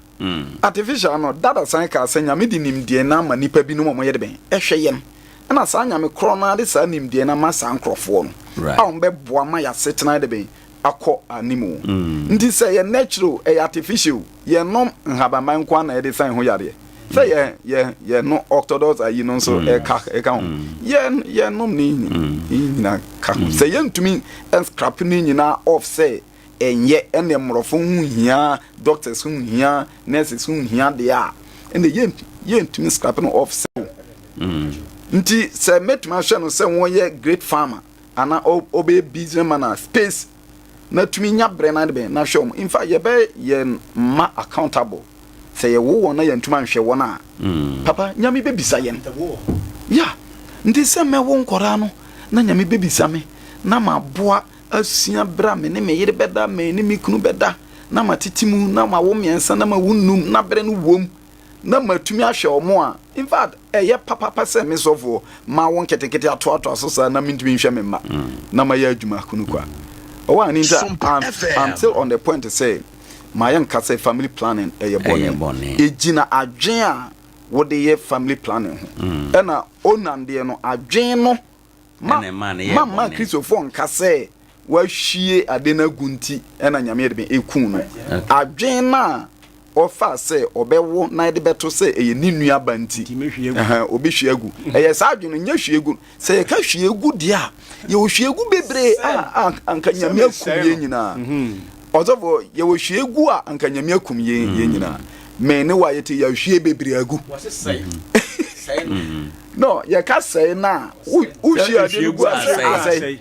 Artificial no, dada san kaa sɛ Nyame de nimdeɛ no ama nnipa binom a wɔyɛ de bɛn? Ɛhwɛ yɛn. Ɛna saa Nyame korɔ no ara de saa nimdeɛ no ama saa nkorɔfoɔ no a wɔbɛboa ma yɛasetena ayɛ de bɛn? Akɔ anim o. Nti sɛ ɛyɛ natural o, ɛyɛ artificial o, yɛnom nhabanban nko ara na yɛde sa yɛn ho yareɛ. Sɛ yɛ yɛ yɛno orthodox ayi no nso ɛka ɛka ho. Yɛ yɛnom ne nyinaa ka ho. Sɛ yɛntumi scrap ne nyinaa off sɛ ɛnyɛ ɛnna mmorɔfo ho nhia, doctors ho nhia, nurses ho nhia deɛ a, ɛnna yɛn yɛntumi scrap no off sɛ o. Nti sɛ mɛtumi ahwɛ no sɛ wɔyɛ great farmer ana ɔbɛyɛ business man a space na tumi nya brɛ na de bɛn na hwɛ wɔn. In fact yɛbɛ yɛn mma accountable sɛ yɛwo wɔn na yɛntumi anhwɛ wɔn a papa Nyame bɛbisa yɛn. Yeah, nti sɛ mɛwo nkɔraa no na Nyame bɛbisa me na maboa asua berɛ a me ne me yere bɛda, me ne me kunu bɛda, na matete mu, na mawo mmiɛnsa, na mawo nnum, na berɛ no wom, na matumi ahwɛ wɔn a, in fact, ɛyɛ papapa sɛ me sɔfoɔ mawo nketenkete atoatoa so saa na mentumi nhwɛ me mma, na mayɛ adwuma kunu kwa. Ɔwɔ a, ne nti a, I'm, I'm still on the point sɛ, ma yɛnka sɛ family planning ɛyɛ bɔne. Ɛgyina adwene a wode yɛ family planning ho. Ɛna Onan deɛ no, adwene no Ma Ɛna ɛmaa no yɛɛ ma mma bɔne. Kristofoɔ nka sɛ wahwie ade no agu nti na Nyame de ɛkuu no. Adwene no a ɔfaa sɛ ɔbɛwo na ɛde bɛto sɛ ɛyɛ ne nua ba nti, Nti mɛhwie agu. ɛhɛn, ɔbɛhwie agu. Ɛyɛ saa adwene no, nyɛ hwie gu. Sɛ yɛka hwie gu deɛ a, yɛwɔ hwie gu bebree a a anka Sɛ Nyame akum mesɛe yɛn no. nyinaa. Ɔsɔfoɔ, yɛwɔ hwie gu a anka Nyame akum yɛn yɛn nyinaa. Me ne wo a yɛte yɛahwie bebree agu. Wɔse sɛe. Sɛe no. No, yɛka sɛe no a, wohwie adeɛ no gu a sɛ asɛe.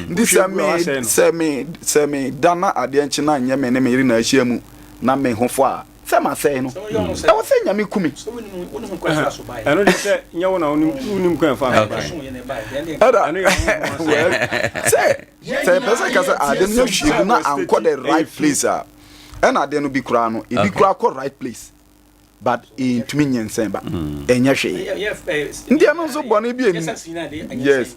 Nti sɛ me sɛ me sɛ me da na adeɛ nkye na nyɛ me ne me yere na ahyia mu na me ho fɔ a, sɛ masɛe no. Ɛwɔ sɛ Nyame ku me. Ɛno de sɛ nyɛ wo na wonim kwan fa so bae. Ɛda well sɛ sɛ yɛpɛ sɛ ka sɛ ade no yɛhwie gu na ankɔ the right place a, ɛna adeɛ no bi koraa no, ebi koraa kɔ right place. but ɛntumi nyinsɛn ba ɛnyɛ hwee nti ɛno nso bɔne bi ɛnim yes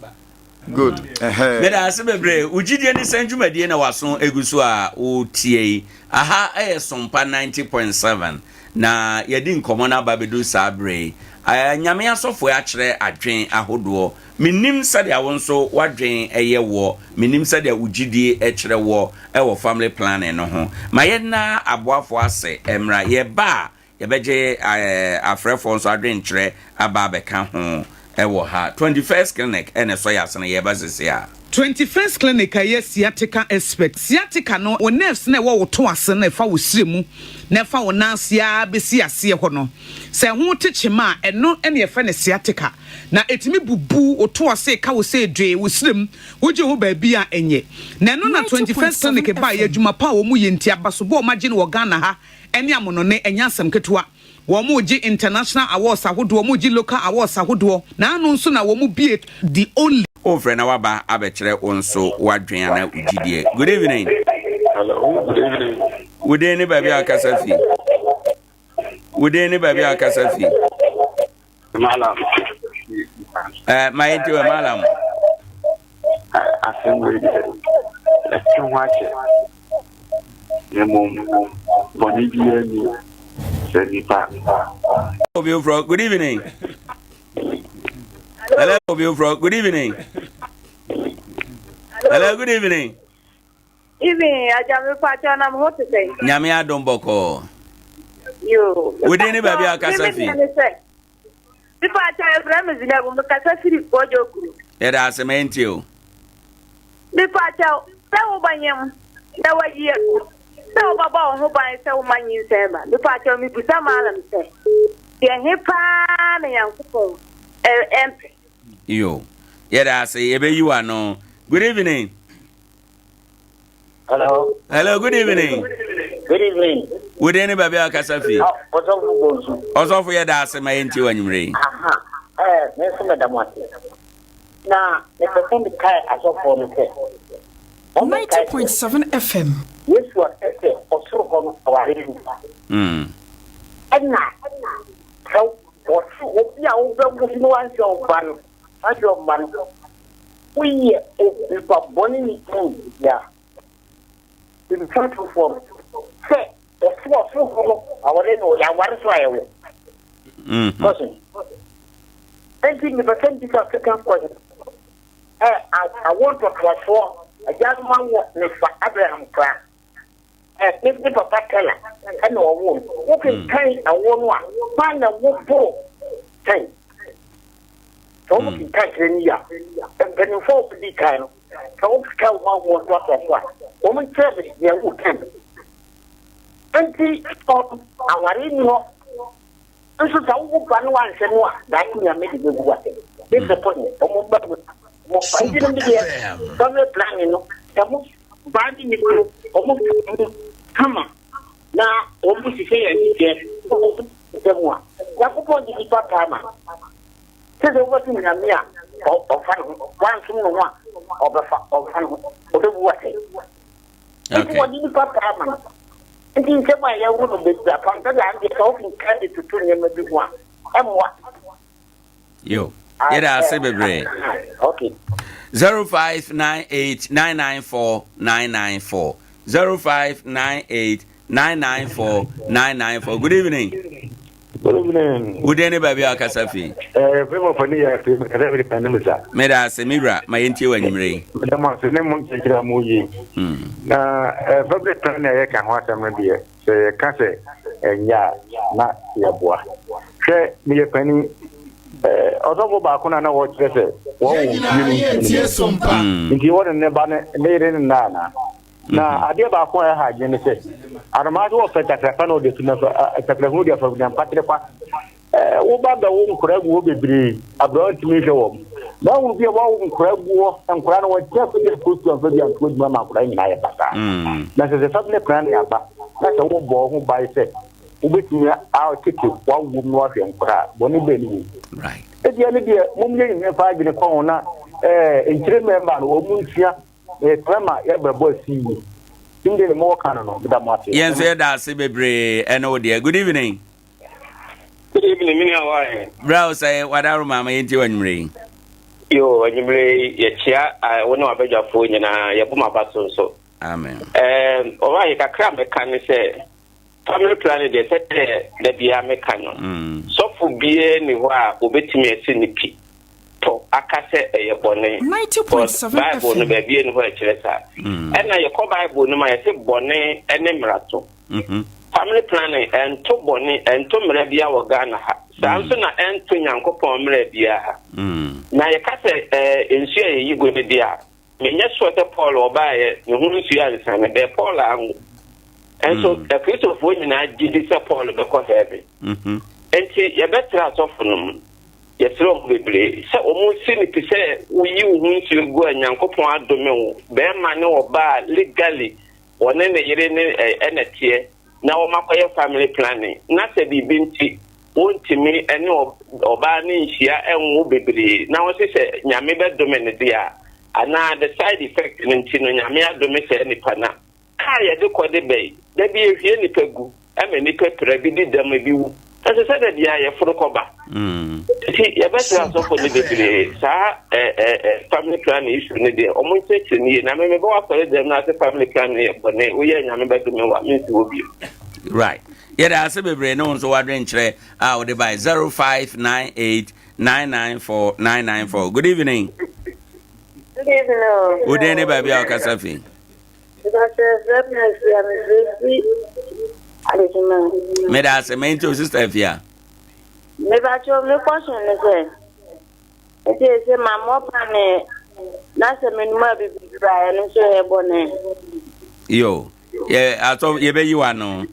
good meda ase bebree wo gyidie ne sɛn dwumadie na waso egu so a wotie yi aha ɛyɛ sompa 90.7 na yɛdi nkɔmmɔ no aba bɛdu saa berɛ yi nyame asɔfoɔ akyerɛ adwen ahodoɔ Mennim sɛdeɛ wo nso w'adwen yɛ woɔ, mennim sɛdeɛ wo gyidie kyerɛ woɔ wɔ family planning no ho. Ma yɛnna aboafoɔ ase mmra, yɛba a yɛbɛgye afrɛfoɔ nso adwenkyerɛ aba abɛka ho wɔ ha. 21st Clinic na ɛsɔ yɛn asene, yɛreba seesei ara. 21st Clinic a ɛyɛ sciatica expert. Sciatica no, wo nerves no a ɛwɔ wo to ase no a ɛfa wo srɛ mu na ɛfa wo nan ase ara bɛsi aseɛ hɔ no, sɛ ɛho te kyema a, ɛno na yɛfrɛ no sciatica. Na ɛtumi bubu wo to ase ka wo sɛ dwee wo serem, wogye ho baabi a ɛnyɛ. Na ɛno na 21st Clinic baeɛ, adwuma pa a wɔn yɛ nti, abasobɔ a wɔn agye no wɔ Ghana ha ne amonɔne, ɛnyɛ asɛm ketewa. Wɔn regye international awards ahodoɔ, wɔn regye local awards ahodoɔ, na ano nso na wɔn bue the only. Wofrɛ na waba abɛkyerɛ wo nso w'adwene anaa wo gyidie. Good evening. Hello, good evening. Wo din ne baabi a wokasa fi? Wo din ne baabi a wokasa fi? Malam. Eh, ma yɛnti wɔ malam. Asɛm wei deɛ, ɛte ho akyɛ. Na mmom, bɔne biara ni sɛ nipa. Obi foforɔ, good evening. Hello, obi foforɔ, good evening. Hello, good evening. Evening, agya me pakyɛ na mo ho te sɛn? Nyame adom bɔkɔɔ. Yoo. Wo din ne baabi a wokasa fi? Me pakyɛ efrɛ me Zinabu, me kasa firi Kɔdwo kuro. Yɛda ase ma yɛntie o. Me pakyɛ sɛ wobɛnyem na wayi agu sɛ wobɛbɔ wo ho ban sɛ woma nyinsɛn ba. Me pakyɛ mebusa maalam sɛ deɛ he paa na Nyankopɔn ɛmpɛ. Yo, yɛda ase, yɛbɛyi wo ano. Good evening. Hello. Hello, good evening. Good evening. Wo din ne baabi a wakasa fi? Ah, Ɔsɔfo Bonsu. Ɔsɔfo yɛda ase ma yɛntie wɔ anwummere yi. Aha, eh, me nso meda mo ase. Na mepɛ sɛ mekae asɔfoɔ no sɛ, wɔmmɛkae sɛ 90.7 FM. Yesu aka sɛ ɔsoro hɔ no aware nnipa. Ɛna sɛ wɔse obi a wobɛwo no wanhwɛ wo ba no, wanhwɛ wo mma no, woyɛ onipa bɔne ne tumi bia. Mfatofoɔ no sɛ ɔso ɔsoro hɔ no aware no yɛaware so a yɛwɔ. Question. Enti mepɛ sɛ mbisa second question. Ɛ awo ntoatoasoɔ agyanom awo mefa Abraham koraa. Ɛ ne ne papa Tela ɛna ɔwoo no. Wokenkan awoɔ no a hwan na wo boro sɛn? Sɛ wɔn kenkan kyerɛ no yie a mpanimfoɔ a wɔdi kan no sɛ wokeka wɔn awoɔ ntoatoasoɔ a wɔn nkyerɛ me deɛ wokan. Enti aware nni hɔ. Nso sɛ wowo ba no wanhwɛ no a, daakye Nyame de bɛbu atɛn. This the point, ɔmo mma mu mo fa nti no deɛ family planning no sɛ mo baa ne ne kuro ɔmo fa mu kama na ɔmo hyehyɛ yɛn nhyehyɛ na ɔmo sɛ mu a Nyankopɔn de nipa paa ma sɛ sɛ wobɛsom Nyame a ɔfa ne ho wansom ne ho a ɔbɛfa ɔmfa ne ho ɔbɛbu atɛn. Nti wɔde nipa paa ma no. Nti nsɛm a yɛwo no bebree apam sɛdeɛ andeɛ sɛ wokenkan de toto nneɛma bi ho a, ɛmmoa. Yo, yɛda ase bebree. Okay. 0598 994 994 0598 994 994. Good evening. Good evening. Wo din ne baabi a wakasa fi? Eh, firi mo fani yɛ fi kasa firi pɛn mu sa. Meda ase me wura ma yɛntie wɔ anwummerɛ yi. Meda mo ase ne mo nkyerɛkyerɛ a mo yi. Na eh, family planning a yɛka ho asɛm no deɛ sɛ yɛka sɛ ɛnyɛ a na yɛboa. Hwɛ meyɛ panin eh, ɔsɔfo baako na na wɔkyerɛ sɛ wɔwɔ Yɛn nyinaa fie yɛ no tie sompa. nti wɔne ne ba ne ne yere ne nna anaa. Na adeɛ baako a ɛha adwene ne sɛ, anomaa sɛ wɔfɛ ntakrafa na ɔde fi ntakrahunu de afa na mpatere kwa. Wo ba bɛwo nkora agu hɔ bebree, aberɛ ntumi nhwɛ wɔn. Na ahunu bi a wɔawo nkora agu hɔ, nkora no wɔnte afa bi ankɔ sukuu amfa bi anto adwuma ma nkora nyinaa yɛ basaa. Na sɛ sɛ family plan ne aba, na sɛ wobɔ ho ban sɛ wobɛtumi atete w'awom na wahwɛ nkora a, bɔne bɛn ne wɔ mu? Ebia ne deɛ mom yɛ nyinaa fa adwene kɔ ho na nkyerɛ mmarima no wɔn nsua Yɛsrɛ ma yɛabrabɔ asi yie. Tim deɛ mewɔ ka no no, meda mo ase. Yɛn nso yɛda ase bebree ɛne wo deɛ. Good evening. Good evening, me nua wae. Bra wo sɛ wadaro ma ama yɛntie w'anwummerɛ yi. Yo, anwummerɛ yi yɛkyea wo ne w'abadwafoɔ nyinaa, yɛbɔ mo aba so nso. Amen. Ɔwae kakra a mɛka ne sɛ Family planning deɛ sɛdeɛ da biara meka no, sɔfo biara nni hɔ a obetumi asi ne pi tɔ aka sɛ ɛyɛ bɔne. Because Bible no baabi nni hɔ a ɛkyerɛ saa. Ɛna yɛkɔ Bible no mu a yɛse bɔne ne mmarato. Family planning ɛnto bɔne, ɛnto mmara biara wɔ Ghana ha. Saa nso na ɛnto Nyankopɔn mmara biara ha. Na yɛka sɛ nsuo a yɛyi gu no deɛ a, Menyɛ sure sɛ Paul ɔbaeɛ ne ho nsuo ansa no bɛɛ Paul anwo. Nso mm. Akristofoɔ nyinaa gye di sɛ Paul bɛkɔ heaven. Mm-hmm. Nti yɛbɛtra asɔfo no mu. Yɛsrɛ wɔn bebree sɛ wɔn si no pi sɛ woyi wo ho nsuo gu a Nyankopɔn adome wo bɛrima ne ɔbaa legally wɔne ne yere ne ɛna teɛ na wɔakɔyɛ family planning na sɛ biribi nti wɔntumi ne ɔbaa no nhyia nwo bebree na wɔse sɛ Nyame bɛdome no deɛ a anaa the side effect no nti no Nyame adome saa nipa no a, kaa yɛde kɔ de bɛyi da bi yɛhwie nipa gu ma nipa pira bi di dɛm ebi wu ɛsɛ sɛ da biara yɛforo kɔba nti yɛbɛsrɛ asɔfo no bebree saa family planning issue no deɛ ɔmo nkyerɛkyerɛ no yie na me mebɛ w'asɔre dɛm na ase family planning yɛ bɔne woyɛ nyame bɛdome wa mensi hɔ bio. Right. Yɛda ase bebree ne wo nso w'adwenkyerɛ a wode bae 0598 994 994. Good evening. Good evening. Wo din ne baabi a wokasa fi? Meda ase me nti o sister Afia. Mebakyɛ me question ne sɛ nti sɛ ma mmɔ pane na sɛ menum a bibiduru a ɛno nso yɛ bɔne. Yo, yɛ atɔ yɛbɛyi wa no.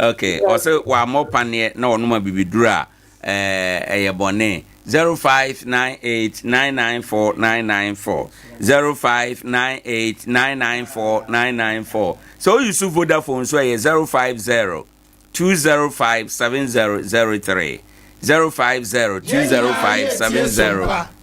Okay, ɔsɛ wammɔ paneɛ na ɔnom a bibiduru a ɛyɛ bɔne. 0598 994 994 0598 994 994. Sɛ woyi so Vodafone nso ɛyɛ 050 205 7003 050 205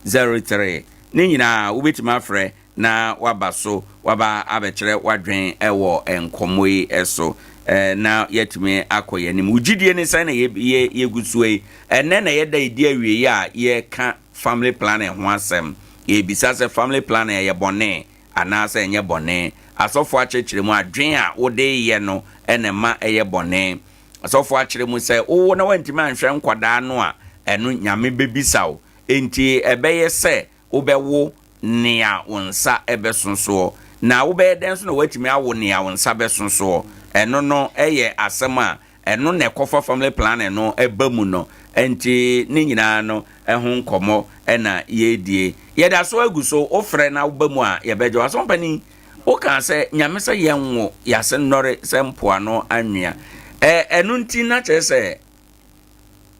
7003. Ne nyinaa wobɛtumi afrɛ na waba so waba abɛkyerɛ w'adwen wɔ nkɔmmɔ yi so na yɛatumi akɔ yɛn anim. Wo gyidie ne sɛn na yɛgu soɔ yi? Ɛnnɛ na yɛda ɛdi awieeɛ a yɛreka family planning ho asɛm. Yɛrebisa sɛ family planning ɛyɛ bɔne anaasɛ ɛnyɛ bɔne? Asɔfoɔ akyerɛkyerɛ mu adwen a wode yɛ no na ɛma ɛyɛ bɔne. Asɔfoɔ akyerɛ mu sɛ wowo na woantumi anhwɛ nkwadaa no a, ɛno Nyame bɛbisa wo. Enti ɛbɛyɛ sɛ wobɛwo nea wo nsa bɛso soɔ. Na wobɛyɛ dɛn nso na woatumi awo nea wo nsa bɛso soɔ? Ɛno no yɛ asɛm a ɛno na ɛkɔfa family planning no ba mu no. Enti ne nyinaa no ho nkɔmmɔ na yɛredie. Yɛda so agu so, wofrɛ na woba mu a yɛbɛgye wo. Asɔmpanin, wokaa sɛ Nyame sɛ yɛnwo yɛase nnɔre sɛ mpoano anwea. Ɛno nti na kyerɛ sɛ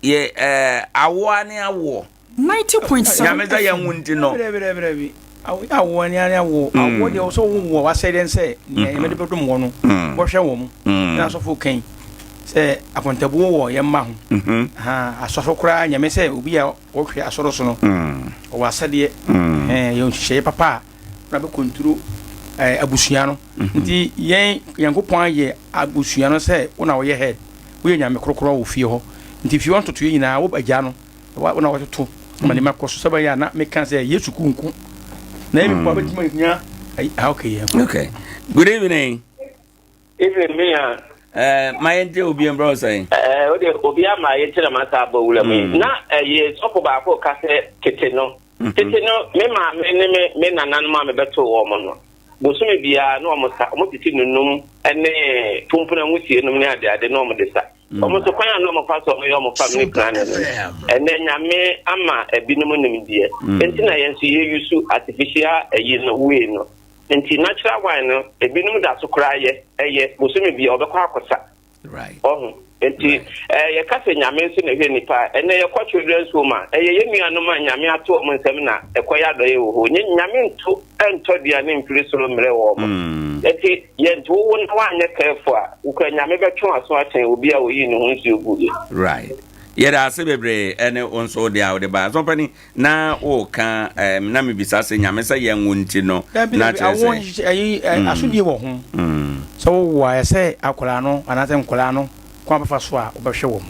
yɛ ɛɛ awoɔ ne awoɔ. 90.7 Nyame sɛ yɛn wo nti no. Brɛbrɛbrɛ bi awoɔ ne ane awoɔ. Awoɔ deɛ ɔsɛ wo wɔ wasɛdeɛ sɛ nea yɛmɛ de bɛdom wɔ no wɔhwɛ wɔ mo. Na asɔfo kan sɛ akontabuo wɔ yɛn mma ho. Asɔfo koraa Nyame sɛ obi a ɔhwɛ asɔrɔ so no ɔwɔ asɛdeɛ. Yɛ nhyehyɛeɛ papa a na bɛ konturo abusua no. Nti yɛn Nyankopɔn ayɛ abusua no sɛ wo na woyɛ head. Woyɛ Nyame korokoro wɔ fie hɔ. Nti fie hɔ ntotoeɛ nyinaa wo agya no wo na wɔtoto ma nneɛma kɔ so sɛ bɛyɛ a na meka sɛ yɛ sukuu nko na ebi mpo abɛtumi ahia ah, okay yeah. Okay. Good evening. Evening me a. Eh, ma yɛnte obi mbrɛ sɛn. Eh, o de obi ama yɛnte na masa abɔ wura mu yi. Na ɛyɛ eh, sɔfo baako ka sɛ tete no. Mm-hmm. Tete no me maame ne me me nananom a mebɛtoo wɔn no. Bosome biara na wɔn sa, wɔn tete nunum ne pumpuna nwusie nom ne adeade na wɔn de sa. Wɔn nso kwan a na wɔfa so wɔyɛ wɔn family planning no, ɛnɛ Nyame ama ebinom nimdeɛ. Nti na yɛn nso yɛ use artificial ɛyi no way no. Nti natural one no ebinom da so koraa yɛ, ɛyɛ bosome biara wɔbɛkɔ akɔsa. Right. Ɔho. Nti eh, yɛka sɛ Nyame nso na ɛhwɛ nipa a, ɛnɛ yɛkɔ children's home a, ɛyɛ yɛn nuanom a Nyame ato wɔn nsam na ɛkɔyɛ adɔeɛ wɔ hɔ. Nye Nyame nto ɛntɔ aduane mfiri soro mmerɛ wɔn. Nti yɛ nti wowo na woanyɛ careful a, wokura Nyame bɛtwe w'aso akyɛn obi a oyii ne ho nsuo guiɛ. Right. Yɛda ase bebree ɛne wo nso wo deɛ a wode baeɛ. Asɔmpani, Na woka ɛɛm na mebisa sɛ Nyame sɛ yɛnwo nti no Dabi na dabi kyerɛ awo sɛ. nhyehyɛ ɛyi ɛ asodie wɔ ho sɛ wowo a ɛsɛ akwadaa no anaasɛ nkwadaa no kwan bɛfa so a wobɛhwɛ wɔn.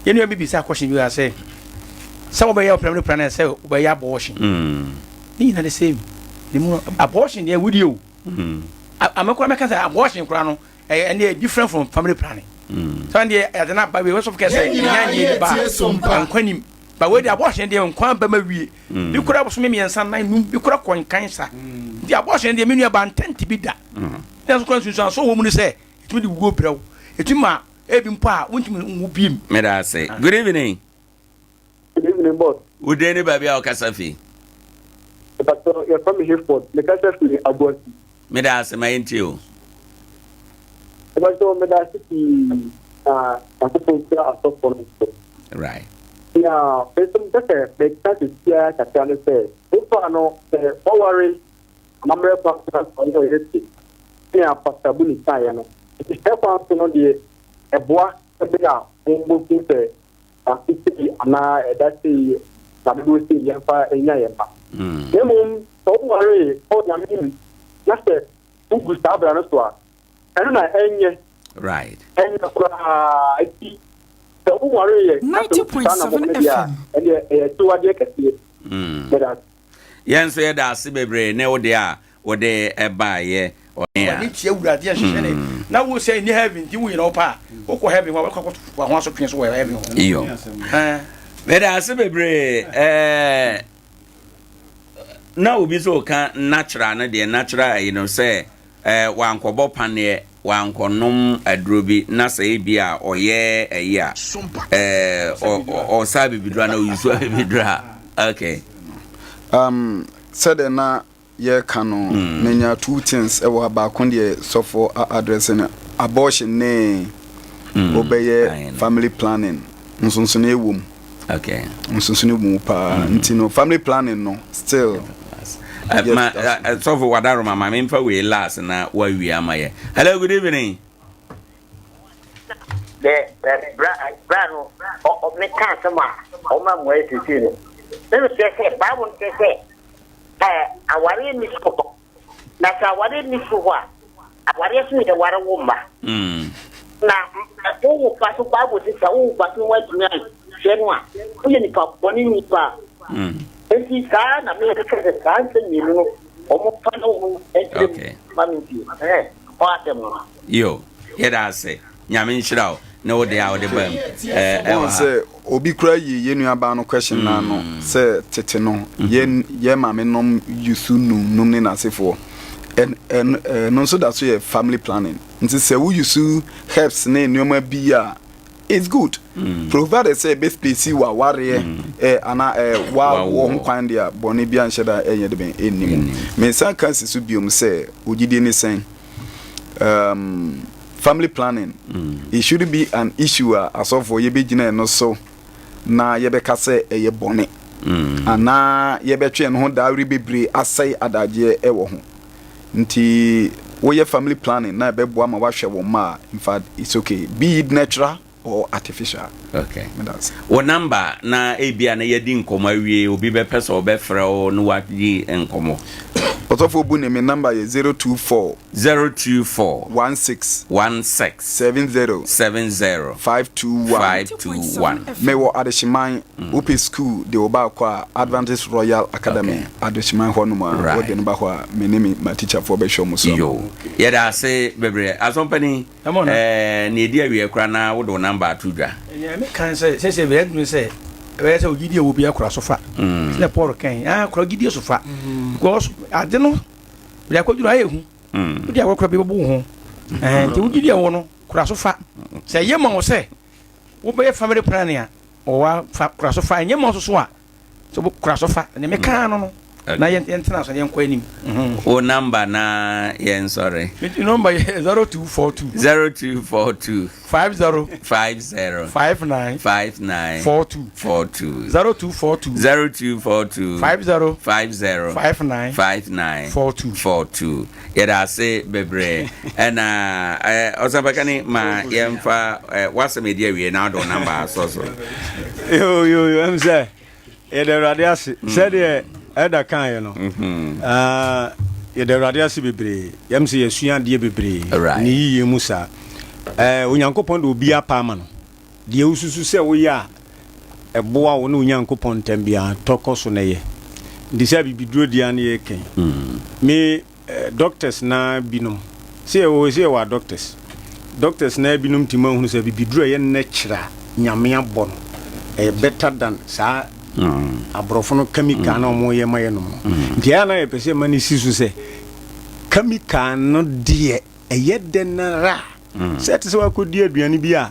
Yɛn nua bi bisa question bi wɔ ha sɛ sɛ wobɛyɛ ɔpra pra no sɛ wobɛyɛ abortion. Ne nyinaa the same. Ne mu abortion deɛ wudie o. Amekora mɛka sɛ abortion koraa no ɛyɛ ɛnde yɛ different from family planning. Sɛ ɛnde yɛde no aba wei wɔsɔfo kɛ sɛ ɛnya nyɛ nipa nkwa nim. Ba wei de abortion deɛ nkwa ba ma wie. Bi kora bosome mmiɛnsa nan num bi kora kɔ nkan sa. Nti abortion deɛ me nua ba ntɛnte bi da. Na nso kora nsunsuanso wɔ mu ne sɛ ɛtumi de wuo brɛ wo. Ɛtumi ma ebi mpo a wontumi nwo biem. Meda ase. Good evening. Good evening, boss. Wo din ne baabi a wokasa fi? Pastor, yɛfrɛ me Hayford. Mekasa firi Abuasi. Meda ase ma yɛntie o. Pastor, meda ase pii na Nyankopɔn nhyira asɔfoɔ no nso. Right. Na me nso mepɛ sɛ meka sesiaa kakra ne sɛ, wofa no sɛ waware amammerɛ kwan so na ɔne ɔyere te sɛnea Pastor Buni kaeɛ no, nhyehyɛɛ kwan so no deɛ ɛboa sɛ bɛyɛ a wɔbɛhu sɛ afe sei anaa ɛda sei na dodoɔ sei yɛmfa nya yɛn mma. Na mmom sɛ wowaree wɔ Nyame mu na sɛ wogu saa bra no so a, ɛno na ɛnyɛ. Right. Ɛnyɛ koraa. Nti sɛ wowareeɛ na sɛ wogu saa anammɔn no deɛ a, ɛndeɛ ɛyɛ akyiwadeɛ kɛseɛ. Meda ase. Yɛn nso yɛda ase bebree ne wo deɛ a wode baeɛ ɔne a. W'ani tua Awurade a hyehyɛ ne na wo sɛ nni heaven nti wo nyina wo pɛ a wokɔ heaven hɔ a wobɛkɔ akɔto ho asotwe so wɔ heaven hɔ. Iyo. Meda ase bebree ɛɛ na obi nso ka natural no deɛ natural ayi no sɛ ɛɛ wankɔbɔ paneɛ wankɔnom aduro bi na sɛ ebi a ɔyɛ ayi a ɛɛ ɔsa abibiduro na oyi so abibiduro a okay. Um, sɛdeɛ na yɛreka no menya two things ɛwɔ ha baako deɛ sɔfo address no abortion ne wobɛyɛ family planning nsonsonoeɛ wɔ mu. Okay. Nsonsonoeɛ wɔ mu paa. Nti no family planning no still. Yes, ma sɔfo wadaroma ma memfa wei last na wawie ama yɛ. Hello, good evening. Dɛ bra bra no ɔ meka asɛm a ɔma mmuae seesei no. Na mekyerɛ sɛ Bible no kyerɛ sɛ ɛɛ awareɛ nni soro hɔ. Na sɛ awareɛ nni soro hɔ a, awareɛ so yɛware wo mma. Na wowo ba so Bible se sɛ wowo ba so na woantumi anhwɛ no a, woyɛ nipa bɔne ni paa. Enti saa na meka sɛ saa nsɛm mmienu no wɔmfa na wɔn nkyerɛ mu ma mentie. Ɛhɛn, hɔ asɛm no. Yo, yɛda ase. Nyame nhyira wo ne wo deɛ a wode ba mu. Ɛɛ, ɛwɔ ha. Sɛ obi kura yi yɛn nua baa no question naa no mm. sɛ tete no mm-hmm. yɛn yɛn maame nom yusu num num ne n'asefoɔ ɛn ɛn ɛno nso da so yɛ family planning nti sɛ wo yusu herbs ne nneɛma bi a it's good mm. provided sɛ ebe space wa wareɛ mm. ɛ ana ɛ wa wɔ ho kwan deɛ bɔnne bi anhyɛ da ɛnyɛ de bɛn ɛnni mu mmeɛnsa kan si so biom sɛ ogyidie ne sɛn. Um, family planning, mm. it shouldn't be an issue a asɔfoɔ yɛbɛgyina ɛno so na yɛbɛka sɛ ɛyɛ bɔne mm. anaa yɛbɛtwe ɛno ho dawere bebree asɛe adagyeɛ ɛwɔ ho nti woyɛ family planning na ɛbɛboa ma woahwɛ wo mma a in fact it's okay be it natural or artificial. Okay. Wo number na ebia na yɛadi nkɔmmɔ awie obi bɛpɛ sɛ ɔbɛfrɛ wo na wadi nkɔmmɔ. Ɔsɔfo Obuni me number yɛ 024. 024. 16. 16. 70. 70. 521. 521. Mewɔ Adehyeman, wopɛ school de wo ba kɔ a Adventist Royal Academy Adehyeman hɔ nom a wode no ba hɔ a me ne me m'atikyafoɔ bɛhwɛ wɔn so ama wo. Yɛda ase bebree. Asɔmpani. Ɛɛ, nea edi awiei koraa na wode wo namba ato dwa. Nea meka ne sɛ, seesei bɛyɛ duru sɛ ɛbɛyɛ sɛ ogyidie wɔ obiara kora so fa. Mm. Sɛ Paul kan, ah, kora gyidie so fa. Mm. Because ade no, bɛde akɔduru ayɛ hu. Mm. Wode akɔkora bi bɛbu wo ho. Eh, nti wo gyidie wɔ no, kora so fa. Sɛ ɛyɛ ma wo sɛ wobɛyɛ family planning a, ɔwa fa kora so fa. Ɛnyɛ ma wo soso a, So kora so fa ne mekaa no no na yɛntena so yɛnkɔ anim. Mhm. Wo number na yɛnsɔre. Me number yɛ 0242. 0242. 50. 50. 59. 59. 42. 42. 0242. 0242. 50. 50. 59. 59. 42. 42. Yɛda ase bebree. Ɛna ɔsɛmpakani ma yɛmfa w'asɛm ɛdi awie na wode wo namba asɔ so. Yo yo yo ɛm sɛ yɛda Awurade ase mm. sɛdeɛ ɛda kaeɛ no mm-hmm. ah, yɛda Awurade ase bebree yɛm sɛ yɛsua adeɛ bebree ne yiyie mu saa Onyankopɔn de obi apa ama no Deɛ wosusu sɛ woyɛ a ɛboa wo ne wo Nyankopɔn ntam biara, tɔ kɔ so na yɛ. Nti sɛ abibiduro deɛ ara na yɛreka yi, me doctors no ara binom, sɛ yɛwɔ hɔ yi, sɛ yɛwɔ adoctors, doctors no ara binom tumi ahunu sɛ abibiduro a ɛyɛ natural a Nyame abɔ no, ɛyɛ better than saa aborɔfo no chemical no a wɔyɛ ma yɛnom no. Nti ɛyɛ a na yɛpɛ sɛ yɛma no si so sɛ chemical no deɛ ɛyɛ dɛn ara a, sɛ ɛte sɛ woakɔdi aduane bi a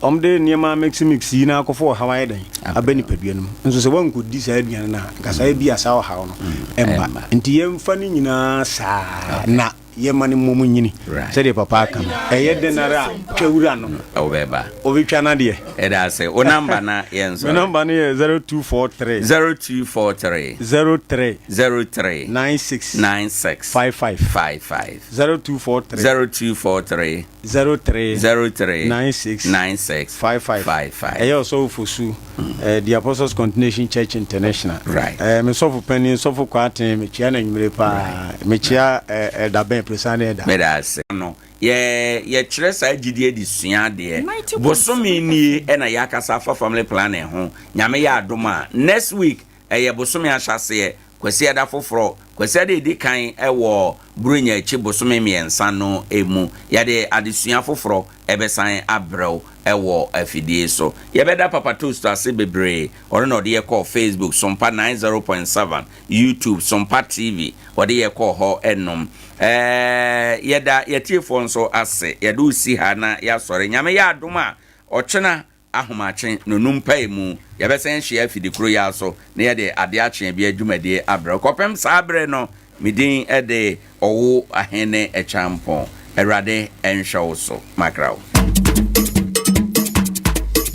wɔde nneɛma mix mix yi na akɔfa ɔhaw ayɛ dɛn aba nipadua no mu nso sɛ woankɔdi saa aduane no a nka saa bi a saa ɔhaw no ɛmba nti yɛmfa no nyinaa saa na yɛma no mmom nyini sɛdeɛ papa aka no ɛyɛ dɛn ara a twa wura no wobɛba wobɛtwa no adeɛ ɛda ase wo namba na yɛn me namba no yɛ 0243 0243 03 03 96 96 55 55 0243 0243 03 03 96 96 55 55. Ɛyɛ Ɔsɔfo Fosu, eh, The Apostles Continuation Church International. Right. Eh, me sɔfo panin, Sɔfo Kwarteng, mekyia no anwummere paa. Mekyia eh, Elder Ben, Presiding Elder. Meda ase. No, yɛ yɛkyerɛ saa gyidie de sua adeɛ. Bosome nie ɛna yɛakasa afa family planning ho. Nyame yɛ adom a, next week ɛyɛ bosome ahyɛaseɛ, Kwasiada foforɔ, Kwasiada a ɛdi kan wɔ Buronya akyi bosome mmiɛnsa no mu, yɛde adesua foforɔ bɛsan abrɛ wo wɔ afidie so. Yɛbɛda Papa Toast ase bebree, ɔno na ɔde yɛ kɔɔ Facebook, Sompa 90.7, YouTube, Sompa TV, ɔde yɛ kɔɔ hɔ nom. Ɛɛ, yɛda yɛtiefoɔ nso ase, yɛde wo si ha na yɛasɔre. Nyame yɛ adom a, ɔkyena ahomakye nnɔnum mpaemu, yɛbɛsan ahyia afidi koro yi ara so na yɛde ade akye abia dwumadie abrɛ wo. Kɔpem saa bere no, me din de Ɔwo Ahene Kyampɔn. Awurade nhwɛ wo so. Makra wo.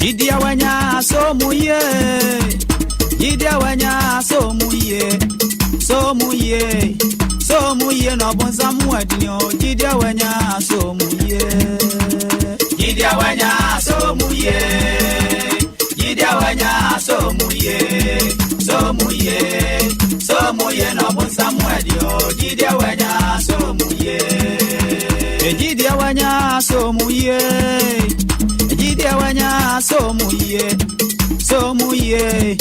Gyidie wanya so mu yie. Gyidie wanya so mu yie. So mu yie. So mu yie na ɔbonsam ho adini o. Gyidie wanya so mu yie. Gyidie wanya so mu yie. Gyidie wanya so mu yie. So mu yie. So mu yie na ɔbonsam ho adi o. Gyidie wanya so mu yie. Gyidie wanya so mu yie. Gyidie wanya so mu yie. So mu yie.